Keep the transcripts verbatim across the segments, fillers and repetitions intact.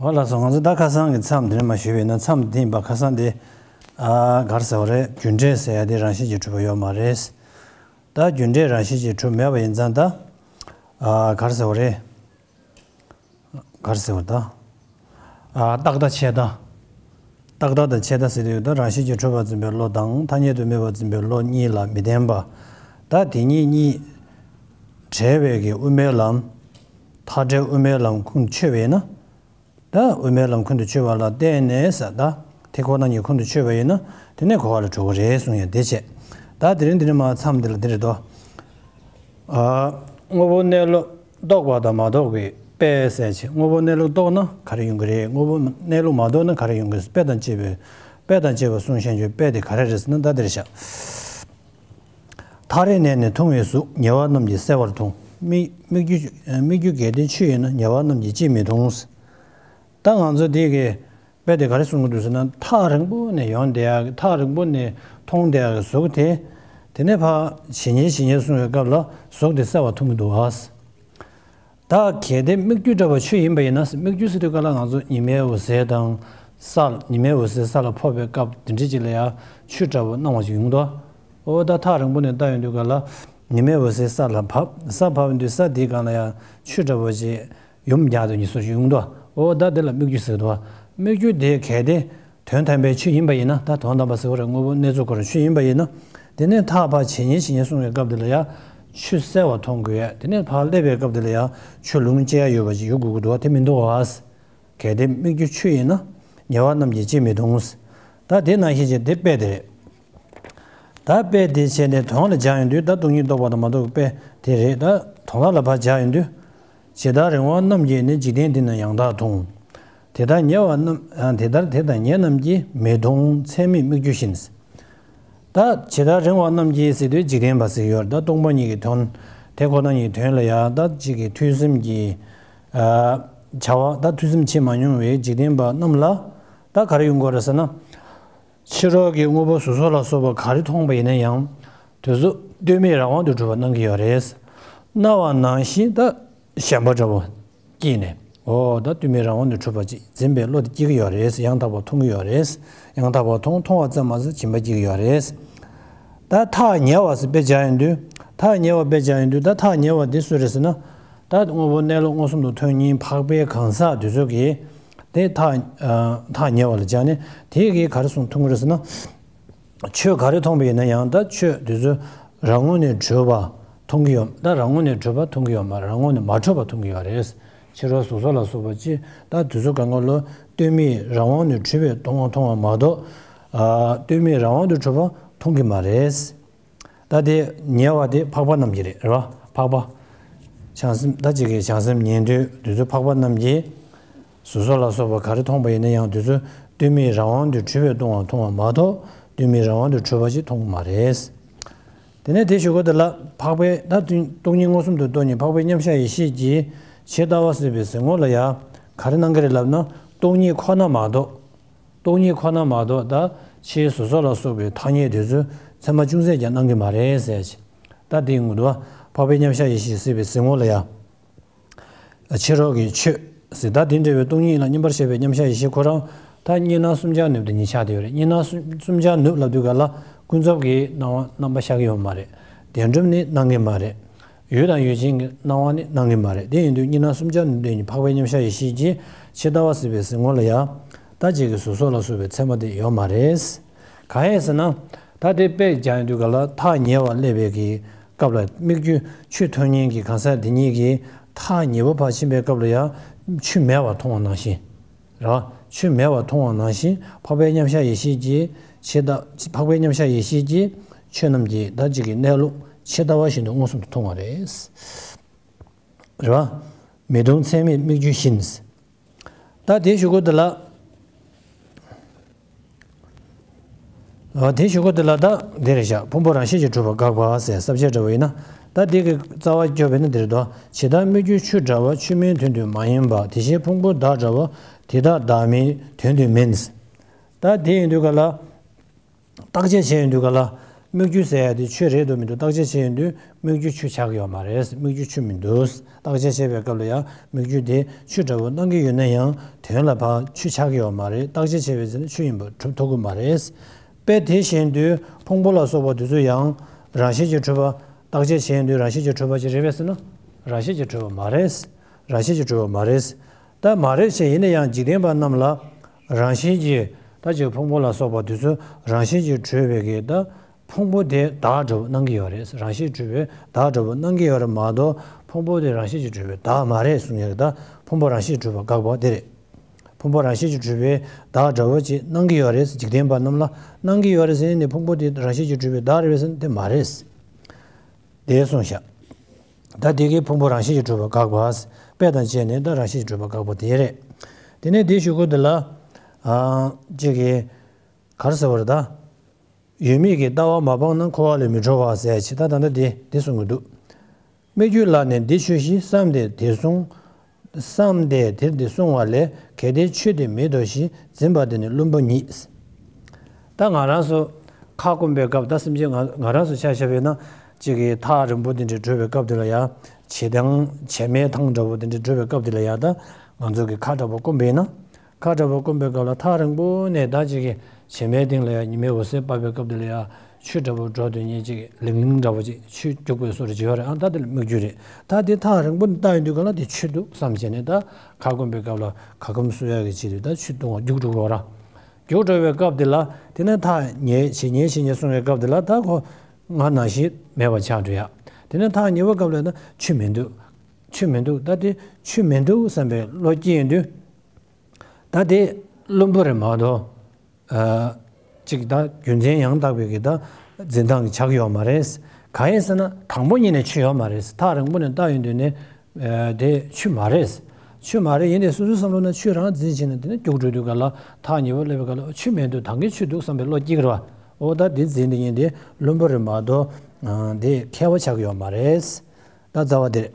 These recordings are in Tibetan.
འོ་ལགས་སོ། ང་ཚོ་ད་ཁ་སང་གི་མཚམས་འདི་ནས་མར་ཞུས་པ་ཡིན་ན། མཚམས་འདི་ཡིན་པ། ཁ་སང་དེ་ཨ་ག་རེ་ཟེར་བ་རེད། རྒྱུ་འབྲས་ཟེར་ཡ་དེ་རང་བཞིན་གྱིས་གྲུབ་པ་ཡོད་མ་རེད། ད་རྒྱུ་འབྲས་རང་བཞིན་གྱིས་གྲུབ་མེད་པ་ཡིན་ཙང་། ད་ཨ་ག་རེ་ཟེར་བ་རེད། ག་རེ་ཟེར་བ། ད་ཨ་རྟག་མཐའ་ཆད་མཐའ། རྟག་མཐའ་དང་ཆད་མཐའ་ཟེར་དུས། ད་རང་བཞིན་གྱིས་གྲུབ་པར་འཛིན་པའི་བློ་དང་། ཐ་སྙད་དུ་དམིགས་པར་འཛིན་པའི་བློ་གཉིས་ལ་མི་ལྡན་པ། ད་དེ་གཉིས་གཉིས་བྲལ་བའི་གི་དབུ་མའི་ལམ། མཐའ་བྲལ་དབུ་མའི་ལམ་ཁོང་དུ་ཆུད་པ་ཡིན་ན། ད་དབུ་མའི་ལམ་ཁོང་དུ་ཆུད་པ་ལ་བརྟེན་ནས་ཟེར། ད་དེ་ཁོ་ན་ཉིད་ཁོང་དུ་ཆུད་པ་ཡིན་ན། དེ་ནས་གོ་བ་ལ་གྲུབ་ཀྱི་རེད་གསུང་ཡ་དེ་བྱས། ད་དེ་རིང་འདི་ནས་མར་མཚམས་འདི་ལ་འདི་རེད་དོ། ཨ་དངོས་པོ་གནས་ལུགས་རྟོགས་པ་དང་མ་རྟོགས་པའི་དཔེ་ཟེར་བྱས། དངོས་པོ་གནས་ལུགས་རྟོགས་ན་ག་རེ་ཡོང་གི་རེད། དངོས་པོ་གནས་ལུགས་མ་རྟོགས་ན་ག་རེ་ཡོང་གི་རེད། དཔེ་དང་བཅས་པའི། དཔེ་དང་བཅས་པ་གསུངས་བཞག་རྒྱུ་དཔེ་དེ་ག་རེ་རེད་ཟེར་ན། ད་འདིར་བཞག་ཐག་རིང་ནས་ནི་མཐོང་བའི་གཟུགས། ཉེ་བ་རྣམས་ཀྱིས་གསལ་བར་མཐོང་། སྨིག་སྨིག་རྒྱུ། སྨིག་རྒྱུ་གལ་ཏེ་ཆུ་ཡིན་ན། ཉེ་བ་རྣམས་ཀྱིས་ཅིས་མི་མཐོང་། ད་ང་ཚོ་འདི་གི་དཔེ་དེ་ག་རེ་གསུང་གི་འདུག་ཟེར་ན། ཐག་རིང་པོ་ནས་ཡོང་བསྡད་ཡག་གི། ཐག་རིང་པོ་ནས་མཐོང་བསྡད་ཡག་གི་གཟུགས་དེ། དེ་ནས་ཕར་ཇེ་ཉེ་ཇེ་ཉེ་སོང་བའི་སྐབས་ལ་གཟུགས་དེ་གསལ་བར་མཐོང་གི་འདུག་ཨ། ད་གལ་ཏེ་སྨིག་རྒྱུ་འདྲ་བ་ཆུ་ཡིན་པ་ཡིན་ན། སྨིག་རྒྱུ་ཟེར་དུས་སྐབས་ལ་ང་ཚོ་ཉི་མའི་འོད་ཟེར་དང་ས། ཉི་མའི་འོད་ཟེར་ས་ལ་ཕོག་པའི་སྐབས་དེ་འདྲ་ཅིག་ལ་ཡང་ཆུ་འདྲ་བོ་སྣང་བ་ཞིག་ཡོང་དོ། འོ་ད་ཐག་རིང་པོ་ནས་ལྟ་ཡོང་དུས་སྐབས་ལ་ཉི་མའི་འོད་ཟེར་ས་ལ་བབས། ས་བབས་དུས་ས་དེའི་སྒང་ལ་ཡང་ཆུ་འདྲ་བོ་ཞིག་ཡུམ་རྒྱག་དུས་ཉིད་སོ་ཞིག་ཡོང་དོ། འོ་ད་དེ་ལ་སྨིག་རྒྱུ་ཟེར་དོ། སྨིག་རྒྱུ་དེ་གལ་ཏེ་དོན་དམ་པའི་ཆུ་ཡིན་པ་ཡིན་ན། ད་དོན་དམ་པ་ཟེར་བ་རེད། དངོས་པོ་གནས་ཚུལ་ཁོ་རང་ཆུ་ཡིན་པ་ཡིན་ན། དེ་ནས་ཐག་ཕར་ཇེ་ཉེ་ཇེ་ཉེ་སོང་བའི་སྐབས་དེ་ལ་ཡང་ཆུ་གསལ་བར་མཐོང་དགོས་ཡ། དེ་ནས་ཕར་སླེབས་པའི་སྐབས་དེ་ལ་ཡང་ཆུ་ལུང་བཅད་ཡ་ཡོད་པ་ཅིག་ཡོང་དགོས་ཀྱི་འདུག་བ། དེ་མི་འདུག་བ། གལ་ཏེ་སྨིག་རྒྱུ་ཆུ་ཡིན་ན། ཉེ་བ་རྣམས་ཀྱིས་ཅིས་མི་མཐོང་། ད་དེ་ནང་བཞིན་བྱས་དེ་དཔེ་དེ་རེད། ད་དཔེ་དེ་བྱས་ནས་དོན་ལ་སྦྱར་ཡོང་དུས། ད་སྟོང་ཉིད་རྟོགས་པ་དང་མ་རྟོགས་པའི་དཔེ་དེ་རེད། ད་དོན་ལ་ལ་ཕར་སྦྱར་ཡོང་དུས། ཇི་ལྟར་རིང་བ་རྣམས་ཀྱིས་ནི། འཇིག་རྟེན་འདི་ན་ཡང་དག་མཐོང་། དེ་ལྟར་ཉེ་བ་རྣམས། དེ་ལྟར་དེ་དང་ཉེ་རྣམས་ཀྱིས་མི་མཐོང་། ཚད་མེད་སྨིག་རྒྱུ་བཞིན། ད་ཇི་ལྟར་རིང་བ་རྣམས་ཀྱིས་ཟེར་དུས་འཇིག་རྟེན་པ་ཟེར་གྱི་ཡོད་རེད། ད་སྟོང་པ་ཉིད་ཀྱི་དོན་དེ་ཁོ་ན་ཉིད་དོན་ལ་ཡང་ད་ཅིག་གི་ཐོས་བསམ་གྱི་ཨ་བྱ་བ། ད་ཐོས་བསམ་བྱེད་མ་མྱོང་བའི་འཇིག་རྟེན་པ་རྣམས་ལ་ད་ག་རེ་ཡོང་གི་ཡོད་རེད་ཟེར་ན། ཕྱི་རོལ་གྱི་དངོས་པོ་གཟུགས་སོགས་ལ་སོགས་པ་ག་རེ་མཐོང་བ་ཡིན་ན་ཡང་། དེ་ཚོ་སྟོད་སྨད་རང་དབང་དུ་གྲུབ་པ་སྣང་གི་ཡོད་རེད། སྣང་བ་ནང་བཞིན་ད་ཞེན་པ་འདྲ་བོ་སྐྱེས་ནས། འོ་ད་སྟོད་སྨད་རང་དབང་དུ་གྲུབ་པ་ཅིག་འཛིན་པའི་བློ་དེ་སྐྱེ་གི་ཡོད་རེད། ཡང་དག་པར་མཐོང་གི་ཡོད་རེད། ཡང་དག་པར་མཐོང་། མཐོང་བ་ཙམ་མ་ཟད་སྦྱིན་པ་སྐྱེ་གི་ཡོད་རེད། ད་ཐག་ཉེ་བ་ཟེར་དཔེ་སྦྱར་ཡོང་དུས། ཐག་ཉེ་བ་དཔེ་སྦྱར་ཡོང་དུས། ད་ཐག་ཉེ་བ་འདི་སུ་རེད་ཟེར་ན། ད་དངོས་པོ་གནས་ལུགས་མངོན་སུམ་དུ་མཐོང་མཁན་འཕགས་པའི་གང་ཟག་དེ་ཚོ་གིས་དེ་ཐག་ཨ་ཐག་ཉེ་བ་ལ་སྦྱར་ནས། དེ་གིས་ག་རེ་གསུང་མཐོང་གི་རེད་ཟེར་ན། ཆོས་ག་རེ་མཐོང་བ་ཡིན་ན་ཡང་། ད་ཆོས་དེ་ཚོ་རང་ངོས་ནས་གྲུབ་པ་མཐོང་གི་ཡོད། ད་རང་ངོས་ནས་གྲུབ་པ་མཐོང་གི་ཡོད་མ་རེད། རང་ངོས་ནས་མ་གྲུབ་པ་མཐོང་གི་ཡོད་རེད། ཕྱི་རོལ་གཟུགས་སོགས་ལ་སོགས་པ་ཅིག་ད་དེ་ཚོ་གང་ག་ལོ་སྟོད་སྨད་རང་དབང་ནས་གྲུབ་པའི་སྟོང་བ་མཐོང་བ་མ་གཏོགས། ཨ་སྟོད་སྨད་རང་དབང་དུ་གྲུབ་པ་མཐོང་གི་མ་རེད། ད་དེ་ཉེ་བ་དེ་འཕགས་པ་རྣམས་ཀྱི་རེད། རེད་པ། འཕགས་པ། བྱང་སེམས། ད་ཅིག་གི་བྱང་སེམས་ཉན་ཐོས་དེ་ཚོ་འཕགས་པ་རྣམས་ཀྱིས་གཟུགས་སོགས་ལ་སོགས་པ་ག་རེ་མཐོང་བ་ཡིན་ན་ཡང་། དེ་ཚོ་སྟོད་སྨད་རང་དབང་དུ་གྲུབ་པའི་སྟོང་བ་མཐོང་བ་མ་གཏོགས་སྟོད་སྨད་རང་དབང་དུ་གྲུབ་པ་ཞིག་མཐོང་གི་མ་རེད། དེ་ནས་དེའི་གཞུག་གུ་དེ་ལ་འཕགས་པའི། ད་སྟོང་ཉིད་མངོན་སུམ་དུ་རྟོགས་ནས་འཕགས་པའི་མཉམ་གཞག་ཡེ་ཤེས་ཀྱིས་ཇི་ལྟ་བ་སྲིད་པའི་གཟིགས་ངོ་ལ་ཡང་ག་རེ་གནང་གི་རེད་ལབ་ན། སྟོང་ཉིད་ཁོ་ན་མ་གཏོགས། སྟོང་ཉིད་ཁོ་ན་མ་གཏོགས་ད་ཕྱིའི་གཟུགས་སོགས་ལ་སོགས་པའི་ཐ་སྙད་དེ་ཚོ་ཚད་མ་ཅུང་ཟད་ཀྱང་གནང་གི་མ་རེད་ཟེར། ད་དེའི་ངོ་དུ་བ། འཕགས་པའི་མཉམ་གཞག་ཡེ་ཤེས་སྲིད་པའི་གཟིགས་ངོ་ལ་ཡང་། ཕྱི་རོལ་གྱི་ཆོས་ཟེར། ད་དེ་འདྲ་བའི་སྟོང་ཉིད་ལ་མཉམ་པར་བཞག་པའི་མཉམ་གཞག་ཡེ་ཤེས་ཁོ་རང་། ད་གཉིས་སྣང་གསུམ་སྦྱར་ནུབ་དེ་ཉིད་ཆགས་བསྡད་ཡོད་རེད། གཉིས་སྣང་གསུམ་གསུམ་སྦྱར་ནུབ་ལབ་དུས་ག་ལ་ཀུན་རྫོབ་ཀྱི་སྣང་བ་རྣམ་པ་ཤར་གྱི་ཡོད་མ་རེད། བདེན་གྲུབ་ནི་གནང་གི་མ་རེད། ཡུལ་དང་ཡུལ་ཅན་གྱི་སྣང་བ་ནི་གནང་གི་མ་རེད། དེ་ཡིན་དུས་གཉིས་སྣང་གསུམ་སྦྱར་ནུབ་དེ་ཉིད་འཕགས་པའི་མཉམ་གཞག་ཡེ་ཤེས་ཀྱིས་ཇི་ལྟ་བ་སྲིད་པའི་གཟིགས་ངོ་ལ་ཡང་། ད་ཅིག་གི་གཟུགས་སོགས་ལ་སོགས་པའི་ཚད་མ་དེ་ཡོད་མ་རེད། གང་ཡིན་ཟེར་ན། ད་དེ་དཔེ་སྦྱར་ཡོང་དུས་ག་ལ་ཐག་ཉེ་བ་སླེབས་པའི་གི་སྐབས་ལ། སྨིག་རྒྱུ་ཆུ་མཐོང་མཁན་གྱི་གང་ཟག་དེ་ཉིད་ཀྱིས་ཐག་ཉེ་བོ་ཕར་ཕྱིན་པའི་སྐབས་ལ་ཡང་ཆུ་མེད་པར་མཐོང་བ་ནང་བཞིན། རེད་བ། ཆུ་མེད་པར་མཐོང་བ་ནང་བཞིན། འཕགས་པའི་མཉམ་གཞག་ཡེ་ཤེས་ཀྱིས་ཇི་ལྟ། འཕགས་པའི་མཉམ་གཞག་ཡེ་ཤེས་ཀྱིས་ཆོས་རྣམས་ཀྱི་ད་ཅིག་གི་གནས་ལུགས་ཇི་ལྟ་བ་བཞིན་དུ་མངོན་སུམ་དུ་མཐོང་བ་རེད། རེད་བ། མི་མཐོང་ཚད་མེད་སྨིག་རྒྱུ་བཞིན། ད་དེའི་གཞུག་གུ་དེ་ལ། ཨ། དེའི་གཞུག་གུ་དེ་ལ་ད་འདི་རེད་བཞག་ཕུང་པོ་རང་བཞིན་གྱིས་གྲུབ་པ་དགག་པ་ཟེར་ས་བཅད་འདྲ་བོ་ཡིན་ན། ད་འདི་གི་རྩ་བ་སྐྱོར་བས་ན་འདི་རེད་དོ། ཇི་ལྟར་སྨིག་རྒྱུ་ཆུ་འདྲ་བ། ཆུ་མིན་དོན་དུ་མ་ཡིན་པ། དེ་བཞིན་ཕུང་པོ་བདག་འདྲ་བ། དེ་དག་བདག་མིན་དོན་དུ་མིན། ད་དེ་ཡིན་དུས་ག་ལ། བརྟག་དཔྱད་བྱས་ཡོང་དུས་ག་ལ། སྨིག་རྒྱུ་ཟེར་ཡ་དེ་ཆུ་རེད་འདུག་མི་འདུག་བརྟག་དཔྱད་བྱེད་ཡོང་དུས་སྨིག་རྒྱུ་ཆུ་ཆགས་ཀྱི་ཡོད་མ་རེད། སྨིག་རྒྱུ་ཆུ་མི་འདུག་བརྟག་དཔྱད་བྱེད་པའི་སྐབས་ལ་ཡང་སྨིག་རྒྱུ་དེ་ཆུ་འདྲ་བོ་སྣང་གི་ཡོད་ན་ཡང་དོན་ལ་ཕར་ཆུ་ཆགས་ཀྱི་ཡོད་མ་རེད། བརྟག་དཔྱད་བྱེད་པའི་ཚེ་ན་ཆུ་ཡིན་པ་གྲུབ་ཐུབ་ཀྱི་མ་རེད། དཔེ་དེ་བཞིན་དུ་ཕུང་པོ་ལ་སོགས་པ་དེ་ཚོ་ཡང་རང་བཞིན་གྱིས་གྲུབ་པ། བརྟག་དཔྱད་བྱེད་ཡོང་དུས་རང་བཞིན་གྱིས་གྲུབ་པ་ཅིག་རེད་པས་ཟེར་ན། རང་བཞིན་གྱིས་གྲུབ་པ་མ་རེད། རང་བཞིན་གྱིས་གྲུབ་པ་མ་རེད། ད་མ་རེད་ཅེས་ཡིན་ན་ཡང་འཇིག་རྟེན་པ་རྣམས་ལ་རང་བཞིན་གྱིས་ད་ཅིག་ཕུང་པོ་ལ་སོགས་པ་དེ་ཚོ་རང་བཞིན་གྱིས་གྲུབ་པའི་གི་ད་ཕུང་པོ་དེ་བདག་འདྲ་བོ་སྣང་གི་ཡོད་རེད། རང་བཞིན་གྲུབ་པའི་བདག་འདྲ་བོ་སྣང་གི་ཡོད་རེད་མ་གཏོགས་ཕུང་པོ་དེ་རང་བཞིན་གྱིས་གྲུབ་པའི་བདག་མ་རེད་གསུང་ཡ་གི་ད་ཕུང་པོ་རང་བཞིན་གྲུབ་པ་དགག་པ་དེ་རེད། ཕུང་པོ་རང་བཞིན་གྱིས་གྲུབ་པའི་བདག་འདྲ་བོ་ཅིག་སྣང་གི་ཡོད་རེད། འཇིག་རྟེན་པ་རྣམས་ལ་སྣང་གི་ཡོད་རེད་ཟེར་ནས་ཕུང་པོ་དེ་རང་བཞིན་གྱིས་གྲུབ་པའི་བདག་རེད་པས་ཟེར་ན་དེ་མ་རེད། དེ་གསུངས་ཤག་ད་དེ་གའི་ཕུང་པོ་རང་བཞིན་གྱིས་གྲུབ་པ་དགག་པ། དཔེ་དང་བཅས་ནས་ད་རང་བཞིན་གྱིས་གྲུབ་པ་དགག་པ་དེ་རེད། དེ་ནས་དེའི་གཞུག་གུ་འདི་ལ། ཨ། གཅིག་གིས། ག་རེ་ཟེར་བ་རེད་ད། ཡོད་མེད་ཀྱི་ལྟ་བ་མ་སྤངས་ན་འཁོར་བ་ལས་མི་གྲོལ་བ་ཟེར་ཅིག་ད་ད་ལྟ་དེ་དེ་གསུང་གི་འདུག་སྨིག་རྒྱུ་ལ་ནི་འདི་ཆུ་ཞེས་བསམས་ཏེ་དེར་སོང་། བསམས་ཏེ་དེར་འདི་སོང་བ་ལས་གལ་ཏེ་ཆུ་དེ་མེད་དོ་ཞེས་འཛིན་པ་དེ་ནི་བླུན་པོ་ཉིད། ད་ང་རང་ཚོ་ཁ་སྐོམ་པའི་སྐབས་ད་སེམས་ཅན་ང་ང་རང་ཚོ་ཆ་བཞག་པས་ན་གཅིག་གིས་ཐག་རིང་པོ་དེ་འདྲ་བགྲོད་པའི་སྐབས་དེ་ལ་ཡང་བྱེ་ཐང་བྱེ་མའི་ཐང་འདྲ་བོ་དེ་འདྲ་བགྲོད་པའི་སྐབས་དེ་ལ་ཡང་ད་ང་ཚོ་གི་ཁ་འདྲ་བོ་སྐོམ་པས་ན། ཁ་འདྲ་བོ་སྐོམ་པའི་སྐབས་ལ་ཐག་རིང་པོ་ནས་ད་ཅིག་གིས་བྱེ་མའི་སྟེང་ལ་ཡང་ཉི་མའི་འོད་ཟེར་ཕབ་པའི་སྐབས་དེ་ལ་ཡང་ཆུ་འདྲ་བོ་འགྲོ་དུས་ཉིན་ཅིག་ལིང་ལིང་འདྲ་བོ་ཅིག་ཆུ་རྒྱུག་པའི་བཟོ་འདྲ་ཅིག་ཡོད་རེད། ཨ་ད་དེ་ལ་སྨིག་རྒྱུ་རེད། ད་དེ་ཐག་རིང་པོ་ནས་ལྟ་ཡོང་དུས་ག་ལ་དེ་ཆུ་འདུག་བསམ་བྱས་ནས་ད་ཁ་སྐོམ་པའི་སྐབས་ལ་ཁ་སྐོམ་གསོ་ཡག་གི་ཆེད་དུ་ད་ཆུ་བཏུང་བ་རྒྱུག་འགྲོ་གི་ཡོད་ར། རྒྱུག་འགྲོ་བའི་སྐབས་དེ་ལ་དེ་ནས་ཐག་ཉེ་ཇེ་ཉེ་ཇེ་ཉེ་སོང་བའི་སྐབས་དེ་ལ་ད་ཁོ་ང་ནང་བཞིན་མེད་པ་ཆགས་འགྲོ་ཡ། དེ་ནས་ཐག་ཉེ་བའི་སྐབས་ལ་ད་ཆུ་མི་འདུག་ཆུ་མི་འདུག་ད་དེ་ཆུ་མི་འདུག་བསམ་པའི་བློ་སྐྱེས་ཡོང་དུས། ད་དེ་བླུན་པོ་རེད་མ་གཏོགས། ཨ། གཅིག་ད་རྒྱུ་མཚན་ཡང་དག་པའི་གི་ད་འཛིན་སྟངས་ཀྱི་ཆགས་ཡོད་མ་རེད། གང་ཡིན་ཟེར་ན་དང་པོ་ཉིད་ནས་ཆུ་ཡོད་མ་རེད། ཐག་རིང་པོ་ནས་ལྟ་ཡོང་དུས་ནས། ཨ། དེ་ཆུ་མ་རེད། ཆུ་མ་རེད། ཡིན་ནའི་སོ་སོའི་བསམ་བློ་ན་ཆུ་རང་འཛིན་བྱས་ནས་དེ་ནས་རྒྱུག་འགྲོ་དུས་ག་ལ་ཐག་ཉེ་བོ་སླེབས་པའི་ག་ལ་ཆུ་མེད་དུས་ད་གིན་ཆུ་འདུག་བསམ་པའི་བློ་སྐྱེ་གི་རེད་བ། འོ་ད་དེ་འཛིན་དེ་ཉིད་དེ་བླུན་པོ་རེད་མ་གཏོགས། ཨ། དེ་མཁས་པ་ཆགས་ཡོད་མ་རེད། ད་རྩ་བ་དེ་རེད།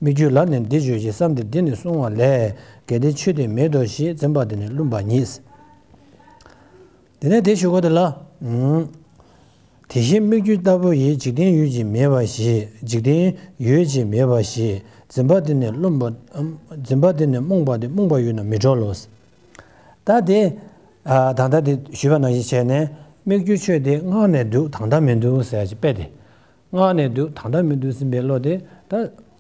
སྨིག་རྒྱུ་ལ་ནི་འདི་བརྗོད་ཅིང་བསམས་ཏེ་འདི་ནི་གསུང་བ་ལས། གལ་ཏེ་ཆུ་དེ་མེད་དོ་ཞེས་འཛིན་པ་དེ་ནི་བླུན་པ་ཉིད། དེ་ནས་དེ་ཞུ་གོ་དེ་ལ། ཨུམ། དེ་བཞིན་སྨིག་རྒྱུ་ལྟ་བུ་ཡིས་འཇིག་རྟེན་ཡོད་ཅེས་མེད་པ་ཞེས། འཇིག་རྟེན་ཡོད་ཅེས་མེད་པ་ཞེས་འཛིན་པ་དེ་ནི་བླུན་པ། འཛིན་པ་དེ་ནི་རྨོངས་པ་སྟེ་རྨོངས་པ་ཡོད་ན་མི་གྲོལ་ལོ། ད་དེ། ཨ། ད་ལྟ་དེ་ཞུས་པ་ནང་བཞིན་བྱས་ནས་སྨིག་རྒྱུ་ཆོས་དེ་སྔར་ནས་འདུག་ད་ལྟ་མི་འདུག་ཟེར་ཅིག་དཔེ་དེ། སྔར་ནས་འདུག་ད་ལྟ་མི་འདུག་ཟེར་བའི་བློ་དེ་ད་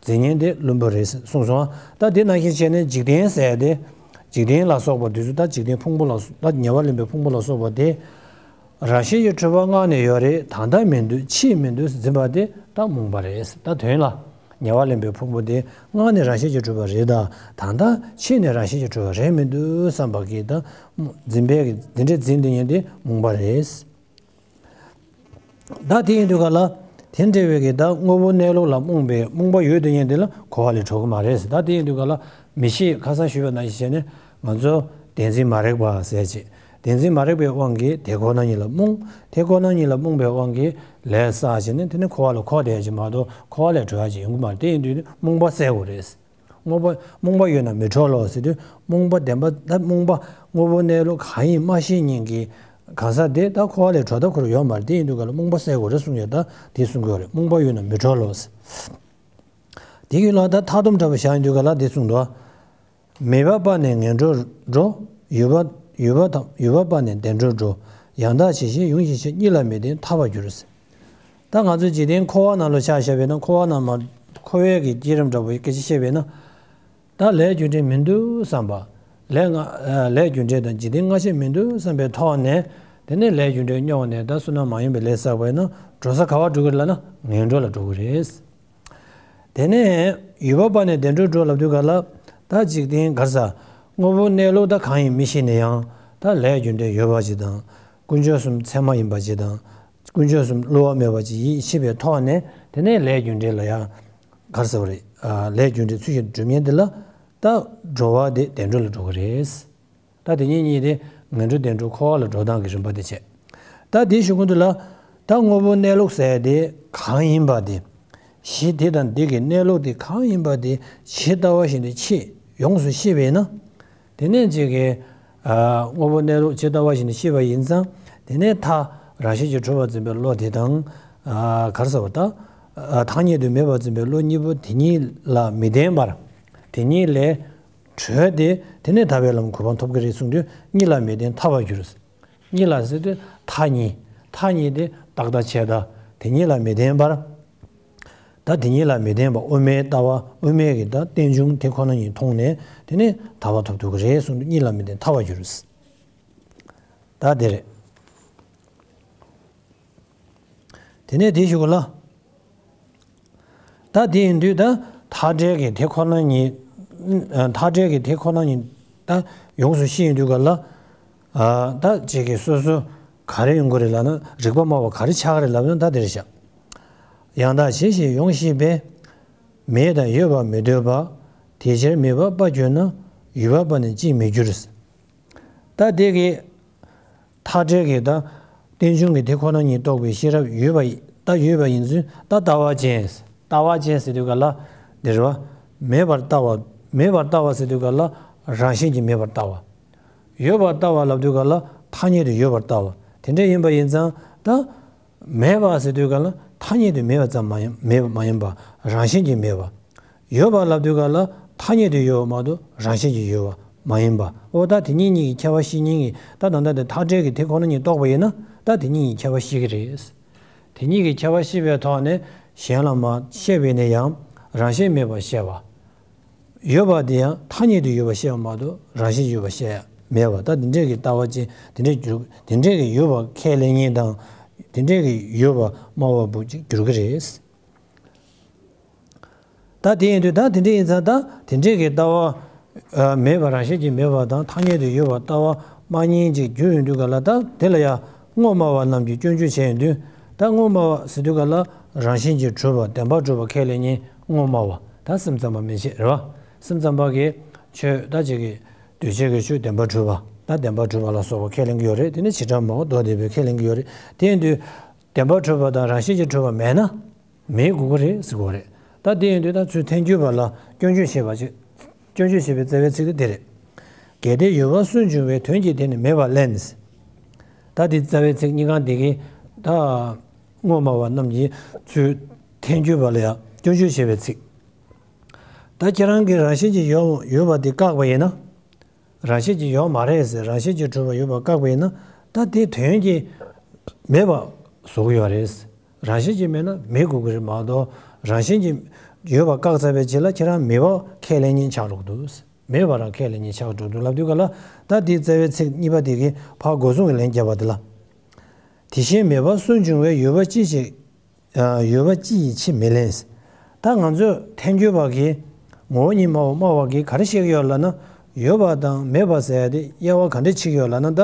འཛིན་མཁན་དེ་བླུན་པོ་རེད་གསུངས་སོང་། ད་དེ་ནང་བཞིན་བྱས་ནས་འཇིག་རྟེན་ཟེར་དེ། འཇིག་རྟེན་ལ་སོགས་པ་དེ་ཚོ་ད་འཇིག་རྟེན་ཕུང་པོ་ལ་སོགས་ད་ཉེ་བར་ལེན་པའི་ཕུང་པོ་ལ་སོགས་པ་དེ། རང་བཞིན་གྱིས་གྲུབ་པ་སྔར་ནས་ཡོད་རེད། ད་ལྟ་མི་འདུག་ཕྱིས་མི་འདུག་འཛིན་པ་དེ་ད་རྨོངས་པ་རེད། ད་དོན་ལ། ཉེ་བར་ལེན་པའི་ཕུང་པོ་དེ་སྔར་ནས་རང་བཞིན་གྱིས་གྲུབ་པ་རེད་ད། ད་ལྟ་ཕྱིས་ནས་རང་བཞིན་གྱིས་གྲུབ་པ་རེད་མི་འདུག་བསམ་པ་གིས་ད་འཛིན་པའི་གི་འདི་འདྲའི་འཛིན་དེ་ཉིད་དེ་རྨོངས་པ་རེད། ད་དེ་ཡིན་དུས་ག་ལ། དེ་འདྲ་བའི་གི་ད་དངོས་པོ་གནས་ལུགས་ལ་རྨོངས་པའི་རྨོངས་པ་ཡོད་དེ་ཉིད་དེ་ལ་འཁོར་བ་ལས་གྲོལ་གི་མ་རེད། ད་དེ་ཡིན་དུས་ག་ལ་མི་ཤེས། ཁ་སང་ཞུས་པ་ནང་བཞིན་བྱས་ནས་ང་ཚོ་བདེན་འཛིན་མ་རིག་པ་ཟེར་ཅིག་བདེན་འཛིན་མ་རིག་པའི་དབང་གིས་དེ་ཁོ་ན་ཉིད་ལ་རྨོངས། དེ་ཁོ་ན་ཉིད་ལ་རྨོངས་པའི་དབང་གིས་ལས་བསགས་བྱས་ནས་དེ་ནི་འཁོར་བ་ལ་འཁོར་བསྡད་ཅིག་མ་གཏོགས་འཁོར་བ་ལས་གྲོལ་ཡ་ཅིག་ཡོང་གི་མ་རེད། དེ་ཡིན་དུས་རྨོངས་པ་སེལ་དགོས་རེད། རྨོངས་པ་རྨོངས་པ་ཡོད་ན་མི་གྲོལ་ལོ་ཟེར་དུས་རྨོངས་པ་བདེན་པ་ད་རྨོངས་པ་དངོས་པོ་གནས་ལུགས་གང་ཡིན་མ་ཤེས་ཉིན་གྱི་གང་ཟག་དེ་ད་འཁོར་བ་ལས་གྲོལ་ཐབས་ཁོ་རང་ཡོད་མ་རེད། དེ་ཡིན་དུས་ག་ལ་རྨོངས་པ་སེལ་དགོས་རེད་གསུངས་ཡོད། ད་དེ་གསུང་གི་ཡོད་རེད། རྨོངས་པ་ཡོད་ན་མི་གྲོལ་ལོ་ཟེར། དེ་གི་ལ་ད་མཐའ་སྡོམ་འདྲ་པོ་བཞག་ཡོང་དུས་ག་ལ་དེ་གསུངས་འདུག་མེད་པ་པ་ནི་ངན་འགྲོར་འགྲོ། ཡོད་པ་ཡོད་པ་དང་ཡོད་པ་པ་ནི་བདེ་འགྲོར་འགྲོ། ཡང་དག་ཇི་བཞིན་ཡོངས་ཤེས་ཕྱིར། གཉིས་ལ་མི་ལྡན་ཐར་པར་འགྱུར། ད་ང་ཚོ་འཇིག་རྟེན་འཁོར་བ་ནང་ལ་ཆ་བཞག་པས་ན། འཁོར་བ་ནང་མ་འཁོར་བའི་གི་བསྐྱེད་རིམ་འདྲ་པོ་སྐད་ཆ་བཤད་པས་ན། ད་ལས་རྒྱུ་འབྲས་མི་འདུག་བསམ་པ། ལས་ང་ལས་རྒྱུ་འབྲས་དང་འཇིག་རྟེན་སྔ་ཕྱི་མི་འདུག་བསམ་པའི་ཐོག་ནས། དེ་ནས་ལས་རྒྱུ་འབྲས་རྙོག་ནས་ད་བསོད་ནམས་མ་ཡིན་པའི་ལས་བསགས་པས་ན་འགྲོ་ས་ག་པར་འགྲོ་གི་རེད་ལབ་ན་ངན་འགྲོ་ལ་འགྲོ་གི་རེད། དེ་ནས་ཡོད་པ་པ་ནས་བདེ་འགྲོར་འགྲོ་ལབ་དུས་ག་ལ། ད་འཇིག་རྟེན་ག་རེ་ཟེར། དངོས་པོ་གནས་ལུགས་ད་གང་ཡིན་མི་ཤེས་ན་ཡང་། ད་ལས་རྒྱུ་འབྲས་ཡོད་པ་ཅིག་དང་། དཀོན་མཆོག་གསུམ་ཚད་མ་ཡིན་པ་ཅིག་དང་། དཀོན་མཆོག་གསུམ་བསླུ་བ་མེད་པ་ཅིག་ཡིད་ཆེས་པའི་ཐོག་ནས། དེ་ནས་ལས་རྒྱུ་འབྲས་ལ་ཡང་། ག་རེ་ཟེར་བ་རེད། ཨ། ལས་རྒྱུ་འབྲས་ཚུལ་བཞིན་སྒྲུབ་མཁན་དེ་ལ། ད་འགྲོ་བ་དེ་བདེ་འགྲོ་ལ་འགྲོ་གི་རེད། ད་དེ་གཉིས་གཉིས་དེ་ངན་འགྲོ་བདེ་འགྲོ་འཁོར་བ་ལ་འགྲོ་སྟངས་ཀྱི་རིམ་པ་དེ་བྱས། ད་དེའི་གཞུག་གུ་དེ་ལ། ད་དངོས་པོ་གནས་ལུགས་ཟེར་དེ་གང་ཡིན་པ་དེ། གཞི་དེ་དང་དེ་གི་གནས་ལུགས་དེ་གང་ཡིན་པ་དེ་ཇི་ལྟ་བ་བཞིན་དུ་ཤེས། ཡོངས་སུ་ཤེས་པས་ན། དེ་ནས་ཅིག་གི། ཨ། དངོས་པོ་གནས་ལུགས་ཇི་ལྟ་བ་བཞིན་དུ་ཤེས་པ་ཡིན་ཙང་། དེ་ནས་ཐ། རང་བཞིན་གྱིས་གྲུབ་པར་འཛིན་པའི་བློ་དེ་དང་། ཨ། ག་རེ་ཟེར་བ་ད། ཨ། ཐ་སྙད་དུ་མེད་པར་འཛིན་པའི་བློ་གཉིས་པོ་དེ་གཉིས་ལ་མི་ལྡན་པར། དེ་གཉིས་ལས་གྲོལ་ཏེ་དེ་ནས་ཐར་པའི་ལམ་གོ་འཕང་ཐོབ་ཀྱི་རེད་གསུངས་དུས། གཉིས་ལ་མི་ལྡན་ཐར་བར་འགྱུར། གཉིས་ལ་ཟེར་དུས་ཐ་སྙད། ཐ་སྙད་དེ་རྟག་མཐའ་ཆད་མཐའ། དེ་གཉིས་ལ་མི་ལྡན་པར། ད་དེ་གཉིས་ལ་མི་ལྡན་པ་དབུ་མའི་ལྟ་བ། དབུ་མའི་གི་ད་རྟེན་འབྱུང་དེ་ཁོ་ན་ཉིད་མཐོང་ནས་དེ་ནས་ཐར་པ་ཐོབ་ཐུབ་ཀྱི་རེད་གསུངས་དུས། གཉིས་ལ་མི་ལྡན་ཐར་བར་འགྱུར། ད་དེ་རེད། དེ་ནས་དེ་ཞུ་གི་ལ། ད་དེ་ཡིན་དུས་ད་མཐའ་བྲལ་གྱི་དེ་ཁོ་ན་ཉིད། མཐའ་བྲལ་གྱི་དེ་ཁོ་ན་ཉིད་ད་ཡོངས་སུ་ཤེས་ཡོང་དུས་ག་ལ། ཨ། ད་ཅིག་གིས་སོ་སོ་ག་རེ་ཡོང་གི་རེད་ལབ་ན། རིག་པ་སྨྲ་བ་ག་རེ་ཆགས་ཀྱི་རེད་ལབ་ན། ད་དེ་རེད་ཤག། ཡང་དག་བྱས་ཞེས་ཡོངས་ཤེས་པས། མེད་དང་ཡོད་པར་མི་འདོད་པ། དེ་ཕྱིར་མེད་པ་པ་གྱུར་ན། ཡོད་པ་པ་ནི་ཅིས་མི་འགྱུར། ད་དེ་གི་མཐའ་བྲལ་གྱི་ད་རྟེན་འབྱུང་གི་དེ་ཁོ་ན་ཉིད་རྟོགས་པའི་ཤེས་རབ་ཡོད་པ་ཡིན། ད་ཡོད་པ་ཡིན་ཚུལ། ད་ལྟ་བ་ཅན། ལྟ་བ་ཅན་ཟེར་དུས་ག་ལ་འདིར་བ། མེད་པར་ལྟ་བ། མེད་པར་ལྟ་བ་ཟེར་དུས་ག་ལ་རང་བཞིན་གྱིས་མེད་པར་ལྟ་བ། ཡོད་པར་ལྟ་བ་ལབ་དུས་ག་ལ་ཐ་སྙད་དུ་ཡོད་པར་ལྟ་བ། དེ་འདྲ་ཡིན་པ་ཡིན་ཙང་ད། མེད་པ་ཟེར་དུས་ག་ལ་ཐ་སྙད་དུ་མེད་པ་ཙམ་མ་ཡིན། མེད་པ་མ་ཡིན་པ། རང་བཞིན་གྱིས་མེད་པ། ཡོད་པ་ལབ་དུས་ག་ལ་ཐ་སྙད་དུ་ཡོད་པ་མ་གཏོགས་རང་བཞིན་གྱིས་ཡོད་པ་མ་ཡིན་པ། འོ་ད་དེ་གཉིས་གཉིས་ཀྱི་ཁྱད་པར་ཤེས་མཁན་གྱི། ད་ད་ལྟ་དེ་མཐའ་བྲལ་གྱི་དེ་ཁོ་ན་ཉིད་རྟོགས་པ་ཡིན་ན། ད་དེ་གཉིས་ཀྱི་ཁྱད་པར་ཤེས་ཀྱི་རེད། དེ་གཉིས་ཀྱི་ཁྱད་པར་ཤེས་པའི་ཐོག་ནས་གཞན་ལ་མ་བཤད་པས་ན་ཡང་རང་བཞིན་མེད་པར་བཤད་པ། ཡོད་པ་དེ་ཡང་ཐ་སྙད་དུ་ཡོད་པར་བཤད་པ་མ་གཏོགས་རང་བཞིན་ཡོད་པར་བཤད་ཡ་མེད་པ། ད་དེ་འདྲས་ཀྱི་ལྟ་བ་ཅན། དེ་འདྲས་འགྱུར། དེ་འདྲས་ཀྱི་ཡོད་པ་ཁས་ལེན་མཁན་དང་། དེ་འདྲས་ཀྱི་ཡོད་པ་སྨྲ་བ་པོ་ཅིག་འགྱུར་གྱི་རེད། ད་དེ་ཡིན་དུས་ད་དེ་འདྲས་ཡིན་ཙང་། ད་དེ་འདྲས་ཀྱི་ལྟ་བ། ཨ། མེད་པ། རང་བཞིན་གྱིས་མེད་པ་དང་ཐ་སྙད་དུ་ཡོད་པ་ལྟ་བ་སྨྲ་མཁན་ཅིག་གྱུར་ཡོང་དུས་ག་ལ། ད་དེ་ལ་ཡང་དངོས་སྨྲ་བ་རྣམས་ཀྱིས་སྐྱོན་བརྗོད་བྱས་ཡོང་དུས། ད་དངོས་སྨྲ་བ་ཟེར་དུས་ག་ལ་རང་བཞིན་གྱིས་གྲུབ་པ། བདེན་པར་གྲུབ་པ་ཁས་ལེན་མཁན་དངོས་སྨྲ་བ། ད་སེམས་ཙམ་པ་མན་ཆད་རེད་བ། སེམས་ཙམ་པ་གིས་ཆོས་ད་ཅིག་གི་འདུས་བྱས་ཀྱི་ཆོས་བདེན་པར་གྲུབ་པ། ད་བདེན་པར་གྲུབ་པ་ལ་སོགས་པ་ཁས་ལེན་གྱི་ཡོད་རེད། དེ་ནས་བྱེ་བྲག་སྨྲ་བ་མདོ་སྡེ་པས་ཁས་ལེན་གྱི་ཡོད་རེད། དེ་ཡིན་དུས་བདེན་པར་གྲུབ་པ་དང་རང་བཞིན་གྱིས་གྲུབ་པ་མེད་ན། མེད་དགོས་ཀྱི་རེད་ཟེར་གྱི་ཡོད་རེད། ད་དེ་ཡིན་དུས་ད་ཚུར་ཐལ་འགྱུར་བ་ལ་སྐྱོན་བརྗོད་བྱེད་པ་ཅིག་སྐྱོན་བརྗོད་བྱེད་པའི་རྩ་བའི་ཚིག་དེ་དེ་རེད། གལ་ཏེ་ཡོད་པ་སུན་འབྱུང་བའི། དོན་གྱིས་དེ་ནི་མེད་པར་བླན། ད་དེ་རྩ་བའི་ཚིག་གཉིས་ཀ་འདི་གི་ད་དངོས་སྨྲ་བ་རྣམས་ཀྱིས་ཚུར་ཐལ་འགྱུར་བ་ལ་ཡང་སྐྱོན་བརྗོད་བྱེད་པའི་ཚིག་ད་ཁྱེད་རང་གིས་རང་བཞིན་གྱིས་ཡོད་ཡོད་པ་དེ་བཀག་པ་ཡིན་ན། རང་བཞིན་གྱིས་ཡོད་མ་རེད་ཟེར། རང་བཞིན་གྱིས་གྲུབ་པ་ཡོད་པ་བཀག་པ་ཡིན་ན། ད་དེ་དོན་གྱིས་མེད་པ་བཟོ་གི་ཡོད་རེད། རང་བཞིན་གྱིས་མེད་ན་མེད་དགོས་ཀྱི་རེད་མ་གཏོགས། རང་བཞིན་གྱིས་ཡོད་པ་བཀག་ཚར་བའི་རྗེས་ལ་ཁྱེད་རང་མེད་པ་ཁས་ལེན་མཁན་ཆགས་འགྲོ་གི་འདུག་མེད་པ་རང་ཁས་ལེན་མཁན་ཆགས་འགྲོ་གི་འདུག་ལབ་དུས་ག་ལ། ད་དེའི་རྩ་བའི་ཚིག་གཉིས་པ་དེ་གིས་ཕར་སྒོ་གསུམ་གྱི་ལན་བརྒྱབ་པ་དེ་ལ། དེ་བཞིན་མེད་པ་སུན་འབྱུང་བས། ཡོད་པ་ཅི་ཞིག་ཡོད་པ་ཅི་ཡིས་ཕྱིར་མི་བླན། ད་ང་ཚོས་ཐལ་འགྱུར་བ་གིས། ངོ་བོ་ཉིད་སྨྲ་བ་སྨྲ་བ་གིས་ག་རེ་བཤད་ཀྱི་ཡོད་ལབ་ན། ཡོད་པ་དང་མེད་པ་ཟེར་ཡ་དེ་དབྱེ་བ་ག་འདྲ་ཕྱེ་གི་ཡོད་ལབ་ན། ད་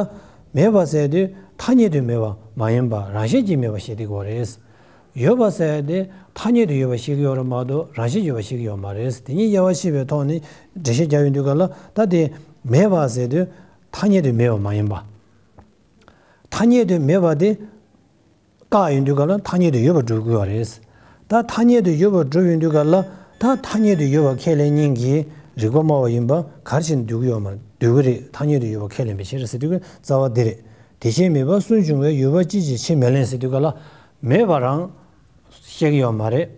མེད་པ་ཟེར་ཡ་དེ་ཐ་སྙད་དུ་མེད་པ་མ་ཡིན་པ། རང་བཞིན་གྱིས་མེད་པ་བཤད་བསྡད་ཀྱི་ཡོད་རེད། ཡོད་པ་ཟེར་ཡ་དེ་ཐ་སྙད་དུ་ཡོད་པ་བཤད་ཀྱི་ཡོད་རེད་མ་གཏོགས་རང་བཞིན་གྱིས་ཡོད་པ་བཤད་ཀྱི་ཡོད་མ་རེད། དེ་གཉིས་དབྱེ་བ་ཕྱེ་བའི་ཐོག་ནས་འགྲེལ་བཤད་རྒྱག་ཡོང་དུས་ག་ལ། ད་དེ་མེད་པ་ཟེར་དུས་ཐ་སྙད་དུ་མེད་པ་མ་ཡིན་པ། ཐ་སྙད་དུ་མེད་པ་དེ་བཀག་ཡོང་དུས་ག་ལ་ཐ་སྙད་དུ་ཡོད་པར་སྒྲུབ་དགོས་པ་རེད། ད་ཐ་སྙད་དུ་ཡོད་པར་སྒྲུབ་ཡོང་དུས་ག་ལ། ད་ཐ་སྙད་དུ་ཡོད་པ་ཁས་ལེན་མཁན་གྱི་རིག་པ་སྨྲ་བ་ཡིན་པ་ག་རེ་བྱས་ནས་སྡུག་གི་ཡོད་མ། སྡུག་གི་རེད། ཐ་སྙད་དུ་ཡོད་པ་ཁས་ལེན་པའི་ཕྱིར་ཟེར་དུས་ཀྱི་རྩ་བ་འདི་རེད། དེ་བཞིན་མེད་པ་སུན་འབྱུང་བས། ཡོད་པ་ཅི་ཞིག་ཕྱིར་མི་བླན་ཟེར་དུས་ག་ལ། མེད་པ་རང་བཤད་ཀྱི་ཡོད་མ་རེད།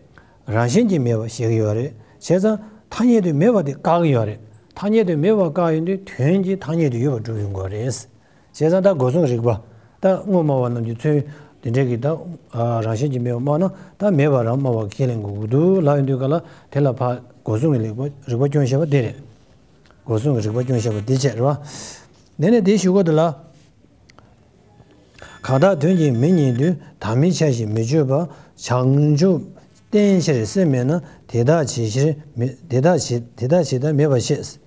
རང་བཞིན་གྱིས་མེད་པ་བཤད་ཀྱི་ཡོད་རེད། བྱས་ཙང་ཐ་སྙད་དུ་མེད་པ་དེ་བཀག་གི་ཡོད་རེད། ཐ་སྙད་དུ་མེད་པ་བཀག་ཡོང་དུས་དོན་གྱིས་ཐ་སྙད་དུ་ཡོད་པར་སྒྲུབ་ཡོང་དགོས་རེད། བྱས་ཙང་ད་སྒོ་གསུམ་རིག་པ། ད་དངོས་སྨྲ་བ་རྣམས་ཀྱིས་ཚུར་དེ་འདྲའི་གི་ད་རང་བཞིན་གྱིས་མེད་པ་སྨྲ་ན། ད་མེད་པ་རང་སྨྲ་བ་ཁས་ལེན་དགོས་ཀྱི་འདུག་ལབ་ཡོང་དུས་ག་ལ། དེ་ལ་ཕར་སྒོ་གསུམ་གྱི་རིག་པ། རིག་པ་སྐྱོན་བཤད་པ་དེ་རེད། སྒོ་གསུམ་གྱི་རིག་པ་སྐྱོན་བཤད་པ་དེ་བྱས་རེད་བ། དེ་ནས་དེའི་གཞུག་གུ་དེ་ལ། གང་དག་དོན་གྱིས་མི་གཉིད་དུས། དམ་པའི་ཆ་ཞིག་མི་སྤྱོད་པ། བྱང་ཆུབ་བསྟེན་ཕྱིར་སེམས་མེད་ན། དེ་དག་ཇི་ཕྱིར་མི། དེ་དག་ཇི། དེ་དག་ཇི་ལྟར་མེད་པར་ཤེས།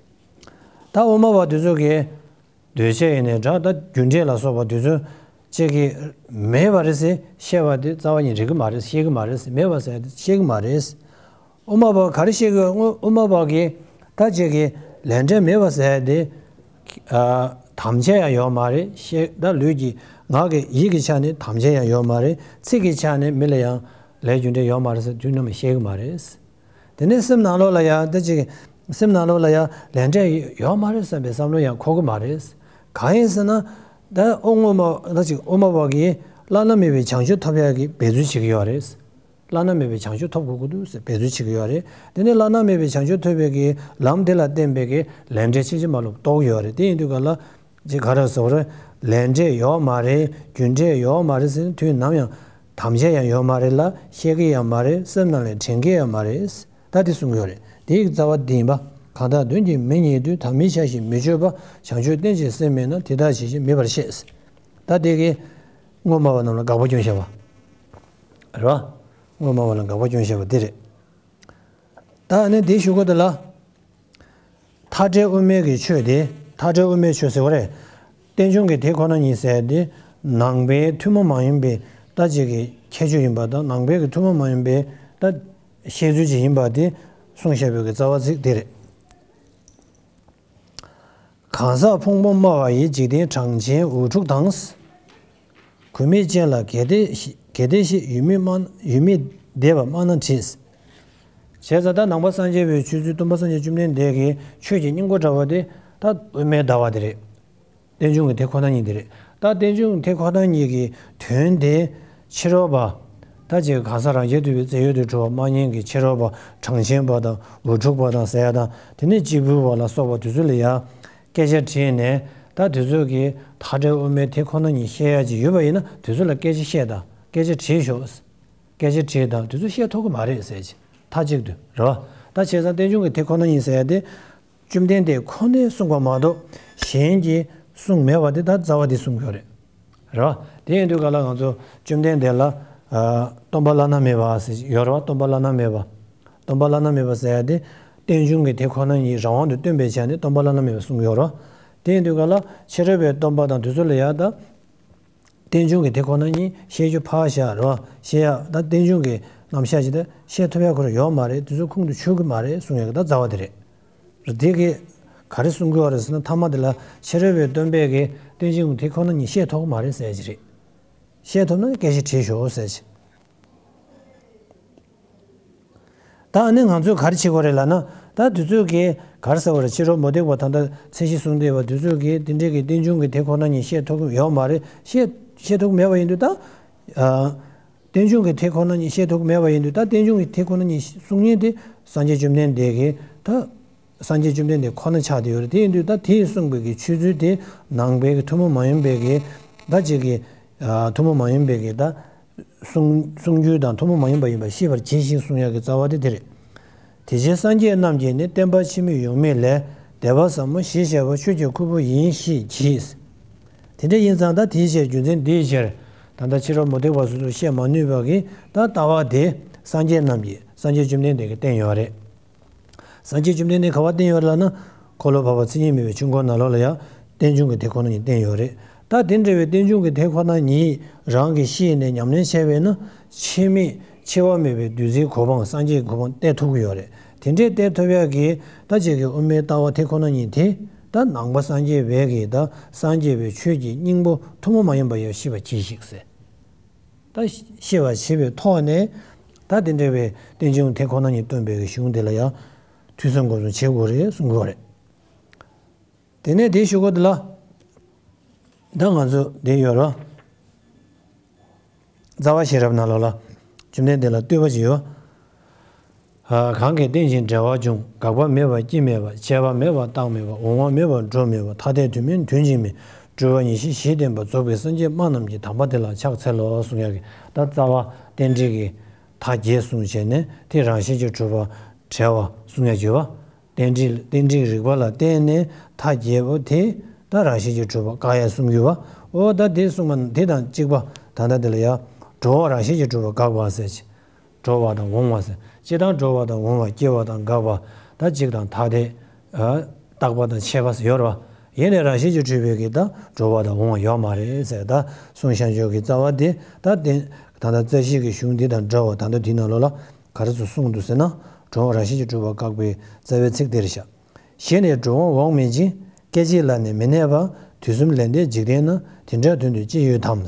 ད་དབུ་མ་པ་དེ་ཚོ་གིས་འདུས་བྱས་ཡིན་ནའི་འདྲ། ད་རྒྱུ་འབྲས་ལ་སོགས་པ་དེ་ཚོ་ཅིག་གིས་མེད་པ་རེད་ཟེར་བཤད་པ་དེ་རྩ་བ་ཉིད་རིག་གི་མ་རེད། ཤེས་ཀྱི་མ་རེད། མེད་པ་ཟེར་དེ་ཤེས་ཀྱི་མ་རེད། དབུ་མ་པ་ག་རེ་བཤད་ཀྱི་ཡོད། དབུ་མ་པ་གིས་ད་ཅིག་གིས་ལས་འབྲས་མེད་པ་ཟེར་དེ། ཨ། དམ་བཅའ་ཡང་ཡོད་མ་རེད། ཤེས། ད་ལུས་ཀྱི་ངག་གི་ཡིད་ཀྱི་ཆ་ནས་དམ་བཅའ་ཡང་ཡོད་མ་རེད། ཚིག་གི་ཆ་ནས་མི་ལ་ཡང་ལས་རྒྱུ་འབྲས་ཡོད་མ་རེད་ཟེར་དུས་ནམ་ཡང་བཤད་ཀྱི་མ་རེད། དེ་ནས་སེམས་ནང་ལོགས་ལ་ཡང་ད་ཅིག་སེམས་ནང་ལོགས་ལ་ཡང་ལས་འབྲས་ཡོད་མ་རེད་བསམ་པའི་བསམ་བློ་ཡང་འཁོར་གྱི་མ་རེད། གང་ཡིན་ཟེར་ན། ད་དབུ་མ་པ། ད་ཅིག་དབུ་མ་པ་གིས། བླ་ན་མེད་པའི་བྱང་ཆུབ་ཐོབ་ཡག་གི་འབད་རྩོལ་བྱེད་ཀྱི་ཡོད་རེད། བླ་ན་མེད་པའི་བྱང་ཆུབ་ཐོབ་དགོས་ཀྱི་འདུག་ཟེར་འབད་རྩོལ་བྱེད་ཀྱི་ཡོད་རེད། དེ་ནས་བླ་ན་མེད་པའི་བྱང་ཆུབ་ཐོབ་པའི་གི་ལམ་དེ་ལ་བརྟེན་པའི་གི་ལས་འབྲས་ཕྱིན་ཅི་མ་ལོག་རྟོགས་ཀྱི་ཡོད་རེད། དེ་ཡིན་དུས་ག་ལ། ཅིག་ག་རེ་ཟེར་བ་རེད། ལས་འབྲས་ཡོད་མ་རེད། རྒྱུ་འབྲས་ཡོད་མ་རེད་ཟེར་ན་དུས་ནམ་ཡང་དམ་བཅའ་ཡང་ཡོད་མ་རེད་ལ། བཤད་ཀྱི་ཡང་མ་རེད། སེམས་ནང་ལ་དྲན་གྱི་ཡང་མ་རེད། ད་དེ་གསུང་གི་ཡོད་རེད། དེའི་རྩ་བ་འདི་ཡིན་པ། གང་དག་དོན་གྱིས་མི་གཉིད་དུས། དམ་མི་འཆའ་ཞིང་མི་སྤྱོད་པ། བྱང་ཆུབ་རྟེན་ཅིང་སེམས་མེད་ན། དེ་དག་ཇི་བཞིན་མེད་པར་ཤེས། ད་དེ་གི་དངོས་སྨྲ་བ་རྣམས་ལ་དགག་པ་སྐྱོན་བཤད་པ། རེད་བ། དངོས་སྨྲ་བ་ལ་དགག་པ་སྐྱོན་བཤད་པ་འདི་རེད། ད་ནི་འདི་ཞུ་གི་འདུག་ལ། མཐའ་བྲལ་དབུ་མའི་གི་ཆོས་དེ། མཐའ་བྲལ་དབུ་མའི་ཆོས་ཟེར་བ་རེད། རྟེན་འབྱུང་གི་དེ་ཁོ་ན་ཉིད་ཟེར་དེ། ནང་པའི་ཐུན་མོང་མ་ཡིན་པའི་ལྟ་བྱེད་ཀྱི་ཁྱད་ཆོས་ཡིན་པ་དང་། ནང་པའི་གི་ཐུན་མོང་མ་ཡིན་པའི་ལྟ་བཤད་ཚུལ་ཅིག་ཡིན་པ་དེ་གསུངས་བཞག་པའི་གི་རྩ་བ་ཚིག་དེ་རེད། གང་ཟག་ཕུང་པོ་སྨྲ་བ་ཡི། འཇིག་རྟེན་གྲངས་ཅན་འུ་ཕྲུག་དང་། གུས་མེད་ཅན་ལ་གལ་ཏེ་ཤེས། གལ་ཏེ་ཤེས། ཡུལ་མེད་སྨྲ། ཡུལ་མེད་འདས་པ་སྨྲ་ན་བྲིས། བྱས་ཙང་ད་ནང་པ་སངས་རྒྱས་པའི་ཆོས་ཚུལ། སྟོན་པ་སངས་རྒྱས་བཅོམ་ལྡན་འདས་ཀྱི་ཆོས་ཀྱི་སྙིང་པོ་འདྲ་བ་དེ་ད་དབུ་མའི་ལྟ་བ་དེ་རེད། རྟེན་འབྱུང་གི་དེ་ཁོ་ན་ཉིད་དེ་རེད། ད་རྟེན་འབྱུང་དེ་ཁོ་ན་ཉིད་ཀྱི་དོན་དེ་ཕྱི་རོལ་པ། ད་ཅིག་གང་ཟག་རང་རྐྱ་ཐུབ་པའི་རྩལ་ཡུལ་དུ་གྲུབ་པ་སྨྲ་མཁན་གྱི་ཕྱི་རོལ་པ། གྲངས་ཅན་པ་དང་འུ་ཕྲུག་པ་དང་ཟེར་ཡ་དང་། དེ་ནས་གཅིག་པུའི་བར་ལ་སོགས་པ་དེ་ཚོ་ལ་ཡང་སྐད་ཆ་དྲིས་ནས། ད་དེ་ཚོ་གིས་མཐའ་བྲལ་དབུ་མའི་དེ་ཁོ་ན་ཉིད་བཤད་ཡ་ཅིག་ཡོད་པ་ཡིན་ན། དེ་ཚོ་ལ་སྐད་ཆ་བཤད་དང་། སྐད་ཆ་དྲིས་ཤོག་སྐད་ཆ་དྲིས་དང་། དེ་ཚོ་བཤད་ཐུབ་ཀྱི་མ་རེད་ཟེར་གྱི། མཐའ་གཅིག་ཏུ་རེད་བ། ད་བྱས་ཙང་རྟེན་འབྱུང་གི་དེ་ཁོ་ན་ཉིད་ཟེར་ཡ་དེ། བཅོམ་ལྡན་འདས་ཁོ་ནས་གསུངས་པ་མ་གཏོགས་གཞན་གྱིས་གསུངས་མེད་པ་དེ། ད་རྩ་བ་དེ་གསུངས་ཡོད་རེད། རེད་བ། དེ་ཡིན་དུས་ག་ལ་ང་ཚོ་བཅོམ་ལྡན་འདས་ལ། ཨ། སྟོན་པ་བླ་ན་མེད་པ་ཟེར་ཡོད་རེད་བ། སྟོན་པ་བླ་ན་མེད་པ། སྟོན་པ་བླ་ན་མེད་པ་ཟེར་ཡ་དེ། རྟེན་འབྱུང་གི་དེ་ཁོ་ན་ཉིད་རང་དབང་དུ་སྟོན་པའི་ཆ་ནས་སྟོན་པ་བླ་ན་མེད་པ་གསུངས་ཡོད་རེད་བ། དེ་ཡིན་དུས་ག་ལ་ཕྱི་རོལ་པའི་སྟོན་པ་དང་དེ་ཚོ་ལ་ཡ་ད། རྟེན་འབྱུང་གི་དེ་ཁོ་ན་ཉིད་བཤད་རྒྱུ་ཕར་བཞག་རོ། བཤད་ཡ་ད་རྟེན་འབྱུང་གི་རྣམ་གཞག་ཅིག་ད་བཤད་ཐུབ་ཡ་ཁོ་རང་ཡོད་མ་རེད། དེ་ཚོ་ཁུངས་དུ་ཆུད་ཀྱི་མ་རེད་གསུང་ཡ་གི་ད་རྩ་བ་དེ་རེད། རེད། དེ་གི་ག་རེ་གསུང་གི་ཡོད་རེད་ཟེར་ན། མཐའ་མ་དེ་ལ་ཕྱི་རོལ་པའི་སྟོན་པས་གི་རྟེན་འབྱུང་གི་དེ་ཁོ་ན་ཉིད་བཤད་ཐུབ་ཀྱི་མ་རེད་ཟེར་གྱི་རེད། བཤད་ཐུབ་ན་སྐད་ཆ་དྲིས་ཤོག་ཟེར་གྱི། ད་ཨ་ནི་ང་ཚོས་ག་རེ་བྱེད་དགོས་རེད་ལབ་ན། ད་དེ་ཚོས་ཀྱིས་ག་རེ་ཟེར་བ་རེད། ཕྱི་རོལ་མུ་སྟེགས་པ་ད་ལྟ་ཚད་གཞི་བཟུང་བསྡད་པ་དེ་ཚོས་ཀྱིས་དེ་འདྲའི་གི་རྟེན་འབྱུང་གི་དེ་ཁོ་ན་ཉིད་བཤད་ཐུབ་ཀྱི་ཡོད་མ་རེད། བཤད་བཤད་ཐུབ་ཀྱི་མེད་པ་ཡིན་དུས་ད། ཨ། རྟེན་འབྱུང་གི་དེ་ཁོ་ན་ཉིད་བཤད་ཐུབ་ཀྱི་མེད་པ་ཡིན་དུས། ད་རྟེན་འབྱུང་གི་དེ་ཁོ་ན་ཉིད་གསུང་མཁན་དེ་སངས་རྒྱས་བཅོམ་ལྡན་འདས་ཀྱིས་ད། སངས་རྒྱས་བཅོམ་ལྡན་འདས་ཁོ་ན་ཆགས་བསྡད་ཡོད་རེད། དེ་ཡིན་དུས་ད་དེས་གསུངས་པའི་གི་ཆོས་ཚུལ་དེ་ནང་པའི་གི་ཐུན་མོང་མ་ཡིན་པའི་གི་ད་ཅིག་གི། ཨ། ཐུན་མོང་མ་ཡིན་པའི་གི་ད། གསུང་གསུང་རྒྱུན་དང་ཐུན་མོང་མ་ཡིན་པ་ཡིན་པ་ཤེས་པར་གྱིས་ཤིག་གསུང་ཡག་གི་རྩ་བ་དེ་དེ་རེད། དེ་ཕྱིར་སངས་རྒྱས་རྣམས་ཀྱིས་ནི། བསྟན་པ་ཕྱི་མིག་ཡོང་མེད་ལས། དད་པ་ཟབ་མོ་ཞེས་བྱ་བ། ཆོས་ཀྱི་ཁུར་པོ་ཡིན་ཞེས་བགྱིས། དེ་འདྲ་ཡིན་ཙང་ད་དེའི་ཕྱིར་རྒྱུ་མཚན་འདིའི་ཕྱིར། ད་ལྟ་ཕྱི་རོལ་མུ་སྟེགས་པ་སོ་སོར་བཤད་མ་ནུས་པ་གི་ད་ལྟ་བ་དེ་སངས་རྒྱས་རྣམས་ཀྱིས། སངས་རྒྱས་བཅོམ་ལྡན་འདས་ཀྱིས་བསྟན་ཡོད་རེད། སངས་རྒྱས་བཅོམ་ལྡན་འདས་ག་པར་བསྟན་ཡོད་རེད་ལབ་ན། འཁོར་ལོ་བར་པ་མཚན་ཉིད་མེད་པའི་ཆོས་འཁོར་ནང་ལོགས་ལ་ཡང་རྟེན་འབྱུང་གི་དེ་ཁོ་ན་ཉིད་བསྟན་ཡོད་རེད། ད་དེ་འདྲ་བའི་རྟེན་འབྱུང་གི་དེ་ཁོ་ན་ཉིད་རང་གིས་ཤེས་ནས་ཉམས་ལེན་བྱས་པས་ན། འཆི་མེད་འཆི་བ་མེད་པའི་བདུད་རྩིའི་གོ་འཕང་། སངས་རྒྱས་ཀྱི་གོ་འཕང་གཏད་ཐུབ་ཀྱི་ཡོད་རེད། དེ་འདྲའི་གཏད་ཐུབ་ཡག་གི་ད་ཅིག་གི་དབུ་མའི་ལྟ་བ་དེ་ཁོ་ན་ཉིད་དེ། ད་ནང་པ་སངས་རྒྱས་པའི་གི་ད་སངས་རྒྱས་པའི་ཆོས་ཀྱི་སྙིང་པོ་ཐུན་མོང་མ་ཡིན་པ་ཡང་ཤེས་པར་གྱིས་ཤིག་ཟེར། ད་ཤེས་པར་བྱེད་པའི་ཐོག་ནས། ད་དེ་འདྲ་བའི་རྟེན་འབྱུང་དེ་ཁོ་ན་ཉིད་སྟོན་པའི་གི་གཞུང་དེ་ལ་ཡང་ཐོས་བསམ་སྒོམ་གསུམ་བྱེད་དགོས་རེད་གསུང་གི་ཡོད་རེད། དེ་ནས་དེའི་གཞུག་གུ་དེ་ལ། ད་ང་ཚོ་འདི་ཡོད་རེད། རྩ་བ་ཤེས་རབ་ནང་ལོགས་ལ་བཅོམ་ལྡན་འདས་ལ་བསྟོད་པ་ཅིག་ཡོད། ཨ། གང་གིས་རྟེན་ཅིང་འབྲེལ་བར་འབྱུང་། འགག་པ་མེད་པ་སྐྱེ་མེད་པ། ཆད་པ་མེད་པ་རྟག་མེད་པ། འོང་བ་མེད་པ་འགྲོ་མེད་པ། ཐ་དད་དོན་མིན་དོན་གཅིག་མིན། སྤྲོས་པ་ཉེར་ཞི་བཞི་བསྟན་པ། རྫོགས་པའི་སངས་རྒྱས་སྨྲ་རྣམས་ཀྱིས། དམ་པ་དེ་ལ་ཕྱག་འཚལ་ལོ་གསུང་ཡག་གི། ད་རྩ་བ་རྟེན་འབྲེལ་གྱི་མཐའ་བརྒྱད་གསུངས་བྱས་ནས། དེ་རང་བཞིན་གྱིས་གྲུབ་པ་བྲལ་བ་གསུང་ཡག་བརྗོད་པ། རྟེན་འབྲེལ་རྟེན་འབྲེལ་རིགས་པ་ལ་བརྟེན་ནས་མཐའ་བརྒྱད་པོ་དེ་ད་རང་བཞིན་གྱིས་གྲུབ་པ་བཀག་ཡ་གསུང་རྒྱུ་བ། འོ་ད་དེ་གསུངས་པ་དེ་དང་གཅིག་པ། ད་ལྟ་དེ་ལ་ཡ། འགྲོ་བ་རང་བཞིན་གྱིས་གྲུབ་པ་བཀག་པ་ཟེར་གྱི། འགྲོ་བ་དང་འོང་བ་ཟེར། སྤྱིར་བཏང་འགྲོ་བ་དང་འོང་བ། སྐྱེ་བ་དང་འགག་པ། ད་གཅིག་དང་ཐ་དད། ཨ། རྟག་པ་དང་ཆད་པ་ཟེར་ཡོད་རེད་བ། ཡེ་ནས་རང་བཞིན་གྱིས་གྲུབ་པའི་གི་ད་འགྲོ་བ་དང་འོང་བ་ཡོད་མ་རེད་ཟེར། ད་གསུངས་བཞག་ཆོག་གི་རྩ་བ་དེ། ད་དེ་ད་ལྟ་རྩ་ཤེའི་གི་གཞུང་འདི་དང་འདྲ་བ། ད་ལྟ་འདི་ནང་ལོགས་ལ། ག་རེ་ཚུར་གསུངས་འདུག་ཟེར་ན། འགྲོ་བ་རང་བཞིན་གྱིས་གྲུབ་པ་བཀག་པའི་རྩ་བའི་ཚིག་དེ་རེད་ཤག་གཞི་ནས་འགྲོ་འོང་འོང་མིན་ཅིང་། སྐད་ཅིག་ལ་ནི་མི་གནས་པ། དུས་གསུམ་ལས་འདས་འཇིག་རྟེན་ན། དེ་འདྲའི་དོན་དུ་ཅི་ཡོད་དམ།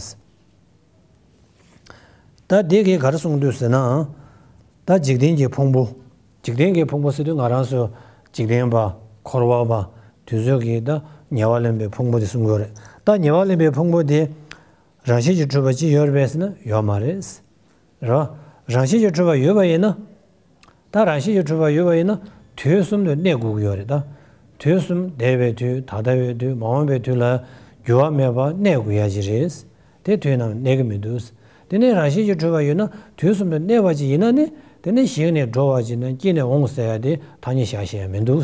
ད་དེ་གིས་ག་རེ་གསུངས་འདུག་ཟེར་ན། ད་འཇིག་རྟེན་གྱི་ཕུང་པོ། འཇིག་རྟེན་གྱི་ཕུང་པོ་ཟེར་དུས་ང་རང་ཚོ་འཇིག་རྟེན་པ། འཁོར་བ་པ། དེ་ཚོ་གིས་ད་ཉེ་བར་ལེན་པའི་ཕུང་པོ་དེ་གསུང་གི་ཡོད་རེད། ད་ཉེ་བར་ལེན་པའི་ཕུང་པོ་དེ། རང་བཞིན་གྱིས་གྲུབ་པ་ཅིག་ཡོད་རེད་པས་ཟེར་ན་ཡོད་མ་རེད། རེད་བ། རང་བཞིན་གྱིས་གྲུབ་པ་ཡོད་པ་ཡིན་ན། ད་རང་བཞིན་གྱིས་གྲུབ་པ་ཡོད་པ་ཡིན་ན་དུས་གསུམ་དུ་གནས་དགོས་ཀྱི་ཡོད་རེད་ད། དུས་གསུམ་འདས་པའི་དུས་ད་ལྟ་བའི་དུས་མ་འོངས་པའི་དུས་ལ་འགྱུར་བ་མེད་པར་གནས་དགོས་ཡ་ཅིག་རེད། དེ་དུས་ནམ་གནས་ཀྱི་མི་འདུག། དེ་ནས་རང་བཞིན་གྱིས་གྲུབ་པ་ཡོད་ན་དུས་གསུམ་དུ་གནས་པ་ཅིག་ཡིན་ན་ནི་དེ་ནི་ཞིག་ནས་འགྲོ་བ་ཅིག་དང་སྐྱེས་ནས་འོང་ཟེར་ཡ་དེ་ཐ་སྙད་བཞག་ཤེས་ཡ་མི་འདུག།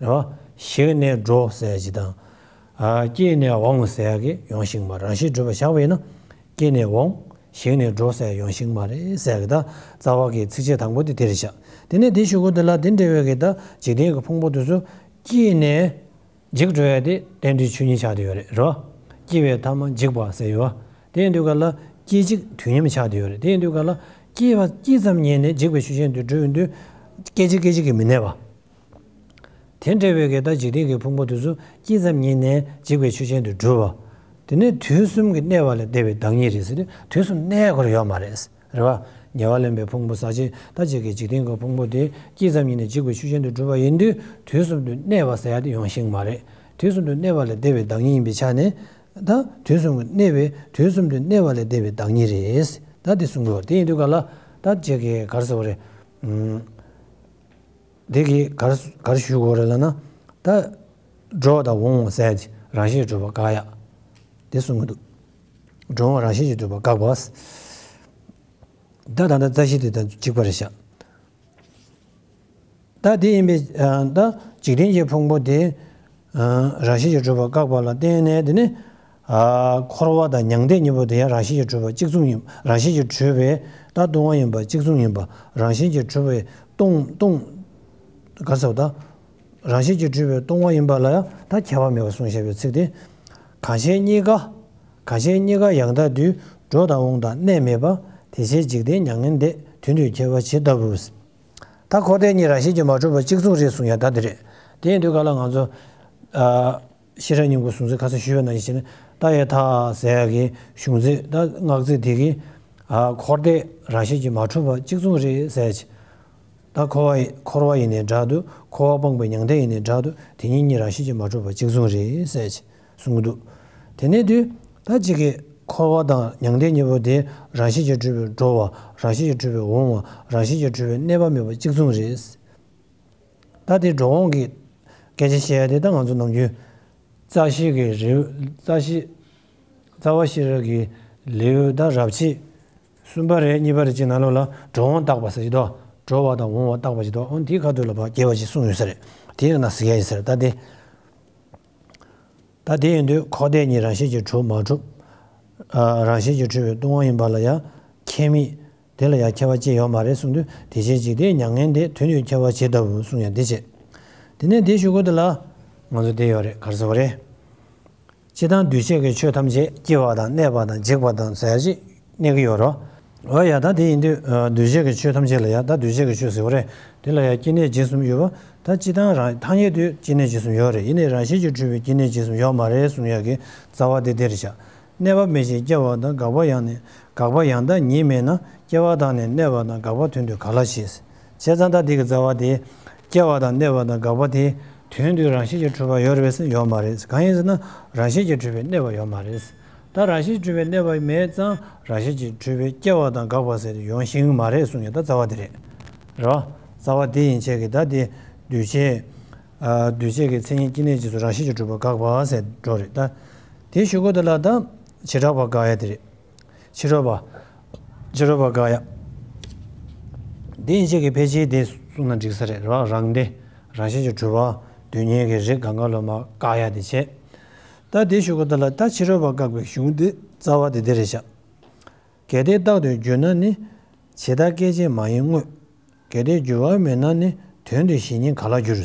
རེད་བ། ཞིག་ནས་འགྲོ་ཟེར་ཡ་ཅིག་དང་། ཨ། སྐྱེས་ནས་འོང་ཟེར་ཡ་གི་ཡོང་ཤེས་མ། རང་བཞིན་གྲུབ་པ་བཞག་པ་ཡིན་ན། སྐྱེས་ནས་འོང་། ཞིག་ནས་འགྲོ་ཟེར་ཡ་ཡོང་ཤེས་མ་རེད་ཟེར་ཡ་གི་ད་རྩ་བ་གི་ཚིགས་བཅད་དང་པོ་དེ་དེ་རེད་ཤག། དེ་ནས་དེ་གཞུག་གུ་དེ་ལ་དེ་འདྲ་བའི་གི་ད་འཇིག་རྟེན་གྱི་ཕུང་པོ་དེ་ཚོ་སྐྱེས་ནས་འཇིག་འགྲོ་ཡ་དེ་རྟེན་འབྲེལ་ཆོས་ཉིད་ཆགས་བསྡད་ཡོད་རེད། རེད་བ། སྐྱེ་བའི་མཐའ་མ་འཇིག་པ་ཟེར་ཡོད་བ། དེ་ཡིན་དུས་ག་ལ་སྐྱེ་འཇིག་དུས་མཉམ་ཆགས་བསྡད་ཡོད་རེད། དེ་ཡིན་དུས་ག་ལ་སྐྱེ་བ་སྐྱེས་ཙམ་ཉིད་ནས་འཇིག་པའི་ཆོས་ཅན་དུ་གྲུབ་ཡོང་དུས། སྐད་ཅིག་སྐད་ཅིག་གིས་མི་གནས་པ། དེ་འདྲ་བའི་གི་ད་འཇིག་རྟེན་གྱི་ཕུང་པོ་དེ་ཚོ་སྐྱེས་ཙམ་ཉིད་ནས་འཇིག་པའི་ཆོས་ཅན་དུ་གྲུབ་པ། དེ་ནས་དུས་གསུམ་གྱི་གནས་པ་ལས་འདས་པའི་བདག་ཉིད་རེད་ཟེར་དུས་དུས་གསུམ་གནས་དགོས་ཡོད་མ་རེད། རེད་བ། ཉེ་བར་ལེན་པའི་ཕུང་པོ་ཟག་བཅས་ད་ཅིག་གི་འཇིག་རྟེན་གྱི་ཕུང་པོ་དེ་སྐྱེས་ཙམ་ཉིད་ནས་འཇིག་པའི་ཆོས་ཅན་དུ་གྲུབ་པ་ཡིན་དུས་དུས་གསུམ་དུ་གནས་པ་ཟེར་ཡ་དེ་ཡོང་ཤེས་མ་རེད། དུས་གསུམ་དུ་གནས་པ་ལས་འདས་པའི་བདག་ཉིད་ཡིན་པའི་ཆ་ནས། ད་དུས་གསུམ་གྱི་གནས་པའི་དུས་གསུམ་དུ་གནས་པ་ལས་འདས་པའི་བདག་ཉིད་རེད། ད་དེ་གསུང་གི་ཡོད། དེ་ཡིན་དུས་ག་ལ་ད་ཅིག་གི་ག་རེ་ཟེར་བ་རེད། ཨུམ། འདི་གིས་ག་རེ་ག་རེ་ཞུ་དགོས་རེད་ལབ་ན། ད་འགྲོ་བ་དང་འོང་བ་ཟེར་ཡ་དེ་རང་བཞིན་གྲུབ་པ་བཀག་ཡ། དེ་གསུང་གི་འདུག། འགྲོ་འོང་རང་བཞིན་གྱིས་གྲུབ་པ་བཀག་པ། ད་ད་ལྟ་རྩ་ཤེ་དེ་དང་གཅིག་པ་རེད་ཤག། ད་དེ་ཡིན་པའི་ཨ། ད་འཇིག་རྟེན་གྱི་ཕུང་པོ་དེ་ཨ། རང་བཞིན་གྱིས་གྲུབ་པ་བཀག་པ་ལ་བརྟེན་ནས་དེ་ནི་ཨ། འཁོར་བ་དང་མྱང་འདས་གཉིས་པོ་དེ་ཡང་རང་བཞིན་གྱིས་གྲུབ་པ་གཅིག་མཚུངས་ཡིན། རང་བཞིན་གྱིས་གྲུབ་པའི་ད་ལྟུང་བ་ཡིན་པ་གཅིག་མཚུངས་ཡིན་པ། རང་བཞིན་གྱིས་གྲུབ་པའི་ལྟུང་ལྟུང་། ག་རེ་ཟེར་བ་ད། རང་བཞིན་གྱིས་གྲུབ་པའི་ལྟུང་བ་ཡིན་པ་ལ་ཡང་ད་ཁྱད་པར་མེད་པར་གསུངས་བཞག་པའི་ཚིག་དེ། གང་ཞིག་གཉིས་ཀ་གང་ཞིག་གཉིས་ཀ་ཡང་དག་དུས། འགྲོ་དང་འོང་དང་གནས་མེད་པ། དེ་ཕྱིར་འཇིག་རྟེན་མྱ་ངན་འདས། དོན་དུ་ཁྱད་པར་ཇི་ལྟ་བུ། ད་འཁོར་འདས་གཉིས་རང་བཞིན་གྱིས་མ་གྲུབ་པ་གཅིག་མཚུངས་རེད་གསུང་ཡ་ད་དེ་རེད། དེ་ཡིན་དུས་ག་ལ་ང་ཚོ་ཨ། ཤེས་རབ་སྙིང་པོའི་གཞུང་ཚིག་ཁ་སང་ཞུས་པ་ནང་བཞིན་བྱས་ན་ལྟ་ཡས་མཐའ་ཟེར་ཡ་གི་གཞུང་ཚིག་ད་སྔགས་ཚིག་དེ་གིས་ཨ། འཁོར་འདས་རང་བཞིན་གྱིས་མ་གྲུབ་པ་གཅིག་མཚུངས་རེད་ཟེར་ཅིག། ད་འཁོར་བ་འཁོར་བ་ཡིན་ནའི་འདྲ་འདུག། འཁོར་བ་སྤངས་པའི་མྱང་འདས་ཡིན་ནའི་འདྲ་འདུག། དེ་གཉིས་གཉིས་རང་བཞིན་གྱིས་མ་གྲུབ་པ་གཅིག་མཚུངས་རེད་ཟེར་ཅིག་གསུང་གི་འདུག། དེ་ནས་དུས་ད་ཅིག་གི་འཁོར་བ་དང་མྱང་འདས་གཉིས་པོ་དེ་རང་བཞིན་གྱིས་གྲུབ་པའི་འགྲོ་བ། རང་བཞིན་གྱིས་གྲུབ་པའི་འོང་བ། རང་བཞིན་གྱིས་གྲུབ་པའི་གནས་པ་མེད་པ་གཅིག་མཚུངས་རེད། ད་དེ་འགྲོ་འོང་གི་སྐད་ཆ་བཤད་ཡ་དེ་ད་ང་ཚོ་ནམ་རྒྱུན་རྩ་ཤེ་གི་རིགས་རྩ་ཤེ་རྩ་བ་ཤེས་རབ་ཀྱི་ལེའུ་ད་རབ་བྱེད་གསུམ་པ་རེད་གཉིས་པ་རེད་ཅིག་ནང་ལོགས་ལ་འགྲོ་འོང་བརྟག་པ་ཟེར་གྱི་འདུག། འགྲོ་བ་དང་འོང་བ་བརྟག་པ་ཅིག་འདུག། འོ་དེའི་ཁ་ཐུག་ལ་ཕར་རྒྱས་པ་ཅིག་གསུངས་ཡོད་ས་རེད། དེ་ཡང་ན་ཟེར་ཡ་ཡིན་ས་རེད་ད་དེ། ད་དེ་ཡིན་དུས་འཁོར་འདས་གཉིས་རང་བཞིན་གྱིས་གྲུབ་མ་གྲུབ། ཨ། རང་བཞིན་གྱིས་གྲུབ་པའི་ལྟུང་བ་ཡིན་པ་ལ་ཡང་ཁྱད་མེད། དེ་ལ་ཡང་ཁྱད་པར་ཅི་ཡོད་མ་རེད་གསུངས་དུས་དེ་ཕྱིར་འཇིག་རྟེན་མྱ་ངན་འདས། དོན་དུ་ཁྱད་པར་ཇི་ལྟ་བུ་གསུངས་ཡ་འདི་བྱས། དེ་ནས་དེའི་གཞུག་གུ་དེ་ལ་ང་ཚོ་བསྡད་ཡོད་རེད་ག་རེ་ཟེར་བ་རེད། སྤྱིར་བཏང་འདུས་བྱས་ཀྱི་ཆོས་ཐམས་ཅད་སྐྱེ་བ་དང་གནས་པ་དང་འཇིག་པ་དང་ཟེར་ཅིག་གནས་ཀྱི་ཡོད་རེད། འོ་ཡ་ད་དེ་ཡིན་དུས་འདུས་བྱས་ཀྱི་ཆོས་ཐམས་ཅད་ལ་ཡ་ད་འདུས་བྱས་ཀྱི་ཆོས་ཟེར་བ་རེད། དེ་ལ་ཡ་སྐྱེ་གནས་འཇིག་གསུམ་ཡོད་པ། ད་སྤྱིར་བཏང་རང་ཐ་སྙད་དུ་སྐྱེ་གནས་འཇིག་གསུམ་ཡོད་རེད། ཡིན་ནའི་རང་བཞིན་གྱིས་གྲུབ་པའི་སྐྱེ་གནས་འཇིག་གསུམ་ཡོད་མ་རེད་གསུང་ཡ་གི་རྩ་བ་དེ་དེ་རེད་ཤག། གནས་པ་མེད་ཅིང་སྐྱེ་བ་དང་འགག་པ་ཡང་ནི་འགག་པ་ཡང་དག་ཉིད་མེད་ན། སྐྱེ་བ་དང་ནི་གནས་པ་དང་འགག་པ་དོན་དུ་ག་ལ་བྱེད། བྱས་ཙང་ད་འདི་གི་རྩ་བ་དེ། སྐྱེ་བ་དང་གནས་པ་དང་འགག་པ་དེ་དོན་དུ་རང་བཞིན་གྱིས་གྲུབ་པ་ཡོད་རེད་པས་ཟེར་ཡོད་མ་རེད། གང་ཡིན་ཟེར་ན་རང་བཞིན་གྱིས་གྲུབ་པའི་གནས་པ་ཡོད་མ་རེད། ད་རང་བཞིན་གྱིས་གྲུབ་པའི་གནས་པ་མེད་ཙང་རང་བཞིན་གྱིས་གྲུབ་པའི་སྐྱེ་བ་དང་འགག་པ་ཟེར་དེ་ཡོང་ཤེས་ཀྱི་མ་རེད་གསུངས་ཡོད། ད་རྩ་བ་དེ་རེད། རེད་བ། རྩ་བ་དེ་ཡིན་ཆད་ཀྱི་ད་དེ་འདུས་བྱས། ཨ། འདུས་བྱས་ཀྱི་མཚན་ཉིད་སྐྱེ་གནས་འཇིག་གསུམ་རང་བཞིན་གྱིས་གྲུབ་པ་དགག་པ་ཟེར་འགྲོ་རེད་ད། དེའི་གཞུག་གུ་དེ་ལ་ད་བྱེ་བྲག་པ་དགག་ཡ་དེ་རེད། ཕྱི་རོལ་པ། ཕྱི་རོལ་པ་དགག་ཡ། འདི་ཡིན་ཆད་ཀྱི་ཕལ་ཆེར་དེ་གསུངས་ན་འགྲིག་ས་རེད། རང་རང་སྡེ། རང་བཞིན་གྱིས་གྲུབ་པ། སྡུག་བསྔལ་གྱི་རིགས་གང་ག་ལོ་མ་བཀག་ཡ་དེ་བྱས། ད་དེའི་གཞུག་གུ་དེ་ལ་ད་ཕྱི་རོལ་པ་བཀག་པའི་གཞུང་དེ་རྩ་བ་དེ་དེ་རེད་ཤག། གལ་ཏེ་རྟག་ཏུ་འགྱུར་ན་ནི། ཇི་ལྟར་སྐད་ཅིག་མ་ཡིན་དངོས། གལ་ཏེ་འགྱུར་བ་མེད་ན་ནི། དོན་དུ་གཞན་ཉིད་ག་ལ་འགྱུར།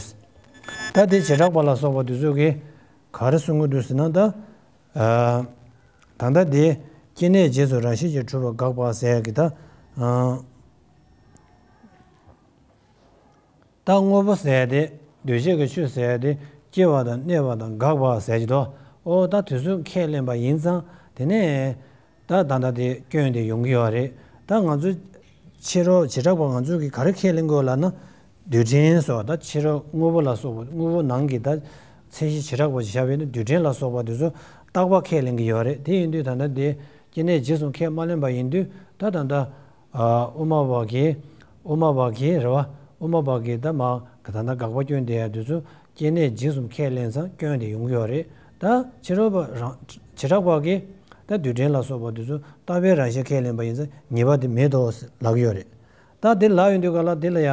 ད་དེ་བྱེ་བྲག་པ་ལ་སོགས་པ་དེ་ཚོ་གིས་ག་རེ་གསུང་གི་འདུག་ཟེར་ན་ད། ཨ། ད་ལྟ་དེ་སྐྱེ་གནས་རྗེས་སུ་རང་བཞིན་གྱིས་གྲུབ་པ་དགག་པ་ཟེར་ཡ་གི་ད། ཨ། ད་དངོས་པོ་ཟེར་ཡ་དེ་འདུས་བྱས་ཀྱི་ཆོས་ཟེར་ཡ་དེ་སྐྱེ་བ་དང་གནས་པ་དང་འགག་པ་ཟེར་གྱི་འདུག། ཨོ་ད་དེ་ཚོ་ཁས་ལེན་པ་ཡིན་ཙང་དེ་ནས་ད་ད་ལྟ་དེ་སྐྱོན་དེ་ཡོང་གི་ཡོད་རེད། ད་ང་ཚོ་ཕྱི་རོལ་བྱེ་བྲག་པ་ང་ཚོ་གིས་ག་རེ་ཁས་ལེན་དགོས་ལབ་ན། རྡུལ་ཕྲན་སོགས་ད་ཕྱི་རོལ་དངོས་པོ་ལ་སོགས་པ་དངོས་པོ་ནང་གི་ད་མཚན་གཞི་བྱེ་བྲག་པ་ཞིག་བཞག་པ་ཡིན་ན་རྡུལ་ཕྲན་ལ་སོགས་པ་དེ་ཚོ་ རྟག་པ་ཁས་ལེན་གྱི་ཡོད་རེད། དེ་ཡིན་དུས་ད་ལྟ་དེ་སྐྱེ་གནས་འཇིག་གསུམ་ཁས་མ་ལེན་པ་ཡིན་དུས་ད་ད་ལྟ་ཨ་དབུ་མ་པ་གིས་དབུ་མ་པ་གིས་རེད་བ། དབུ་མ་པ་གིས་ད་མ་ག་ད་ལྟ་དགག་པ་སྐྱོན་བསྡད་ཡ་དེ་ཚོ་སྐྱེ་གནས་འཇིག་གསུམ་ཁས་ལེན་ཙང་སྐྱོན་དེ་ཡོང་གི་ཡོད་རེད། ད་ཕྱི་རོལ་པ་རང་བྱེ་བྲག་པ་གིས་ད་རྡུལ་ཕྲན་ལ་སོགས་པ་དེ་ཚོ་རྟག་པའི་རང་བཞིན་ཁས་ལེན་པ་ཡིན་ཙང་ཉེས་པ་དེ་མེད་དོ་ལབ་ཀྱི་ཡོད་རེད། ད་དེ་ལབ་ཡོང་དུས་ག་ལ་དེ་ལ་ཡ་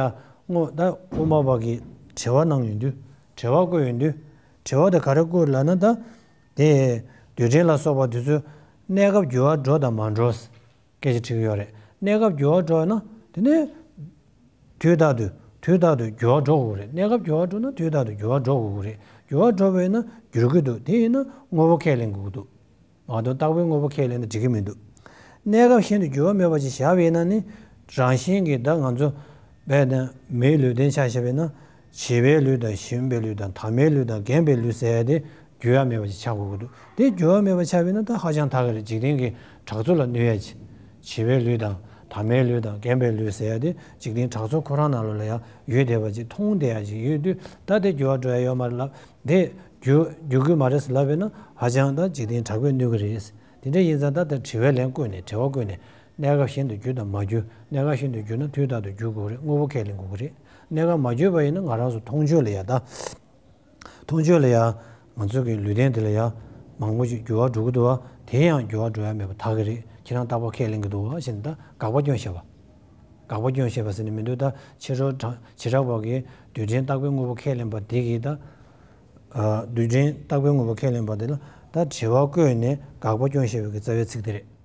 དངོས་ད་དབུ་མ་པ་གིས་དྲི་བ་གནང་ཡོང་དུས་དྲི་བ་བཀོད་ཡོང་དུས་དྲི་བ་དེ་ག་རེ་བཀོད་ལབ་ན་ད་དེ་རྡུལ་ཕྲན་ལ་སོགས་པ་དེ་ཚོ་གནས་སྐབས་འགྱུར་བ་འགྲོ་དང་མ་འགྲོ། སྐད་ཆ་དྲི་གི་ཡོད་རེད། གནས་སྐབས་འགྱུར་བ་འགྲོ་ཡོད་ན་དེ་ནས་དུས་རྟག་ཏུ་དུས་རྟག་ཏུ་འགྱུར་བ་འགྲོ་དགོས་ཀྱི་རེད། གནས་སྐབས་འགྱུར་བ་འགྲོ་ན་དུས་རྟག་ཏུ་འགྱུར་བ་འགྲོ་དགོས་ཀྱི་རེད། འགྱུར་བ་འགྲོ་བས་ན་འགྱུར་གྱི་འདུག་དེ་ཡིན་ན་དངོས་པོ་ཁས་ལེན་དགོས་ཀྱི་འདུག་མ་གཏོགས་རྟག་པའི་དངོས་པོ་ཁས་ལེན་ན་འགྲིག་གི་མི་འདུག་གནས་སྐབས་གཞན་དུ་འགྱུར་བ་མེད་པ་ཅིག་བཞག་པ་ཡིན་ན་ནི་རང་བཞིན་གྱིས་ད་ང་ཚོ་བས་ན་མིའི་ལུས་རྟེན་ཆ་བཞག་པ་ཡིན་ན་བྱིས་པའི་ལུས་དང་ཞིམ་པའི་ལུས་དང་དྭངས་མའི་ལུས་དང་རྒན་པའི་ལུས་ཟེར་ཡ་དེ་འགྱུར་ཡ་མེད་པ་ཅིག་ཆགས་དགོས་ཀྱི་འདུག་དེ་འགྱུར་བ་མེད་པ་ཆགས་པ་ཡིན་ན་ད་ཧ་ཅང་ཐག་གི་རེད། འཇིག་རྟེན་གྱི་གྲགས་ཚོད་ལ་གནོད་ཡ་ཅིག་བྱིས་པའི་ལུས་དང་དྭངས་མའི་ལུས་དང་རྒན་པའི་ལུས་ཟེར་ཡ་དེ་འཇིག་རྟེན་གྲགས་ཚོད་ཁོ་རང་ནང་ལོགས་ལ་ཡང་ཡོད་བསྡད་པ་ཅིག་མཐོང་བསྡད་ཡ་ཅིག་ཡོད་དུས་ད་དེ་འགྱུར་བ་འགྲོ་ཡ་ཡོད་མ་རེད་ལབ། དེ་འགྱུར་འགྱུར་དགོས་མ་རེད་ཟེར་ལབ་པས་ན་ཧ་ཅང་ད་འཇིག་རྟེན་དྲག་པོས་གནོད་ཀྱི་རེད། དེ་འདྲ་ཡིན་ཙང་ད་ལྟ་དྲི་བའི་ལན་བཀོད་ནས་དྲི་བ་བཀོད་ནས་གནས་སྐབས་གཞན་དུ་འགྱུར་དང་མ་འགྱུར། གནས་སྐབས་གཞན་དུ་འགྱུར་ན་དུས་རྟག་ཏུ་འགྱུར་དགོས་རེད། དངོས་པོ་ཁས་ལེན་དགོས་ཀྱི་རེད། གནས་སྐབས་མ་འགྱུར་བ་ཡིན་ན་ང་རང་ཚོ་མཐོང་ཆོས་ལ་ཡ་ད། མཐོང་ཆོས་ལ་ཡ། ང་ཚོ་གི་ལུས་རྟེན་དེ་ལ་ཡ། མང་པོ་ཞིག་འགྱུར་བ་འགྲོ་གི་འདུག་བ། དེ་ཡང་འགྱུར་བ་འགྲོ་ཡ་མེད་པ་ཐག་གི་རེད། ཁྱེད་རང་རྟག་པ་ཁས་ལེན་གི་འདུག་བ་ཞེས་ནས་ད་དགག་པ་སྐྱོན་བཤད་པ། དགག་པ་སྐྱོན་བཤད་པ་ཟེར་ནས་མི་འདུག་ད་ཕྱི་རོལ་དྲང་བྱེ་བྲག་པ་གིས་རྡུལ་ཕྲན་རྟག་པའི་དངོས་པོ་ཁས་ལེན་པ་དེ་གིས་ད། རྡུལ་ཕྲན་རྟག་པའི་དངོས་པོ་ཁས་ལེན་པ་དེ་ལ་ད་དྲི་བ་བཀོད་ནས་དགག་པ་སྐྱོན་བཤད་པའི་གི་རྩ་བའི་ཚིག་དེ་རེད།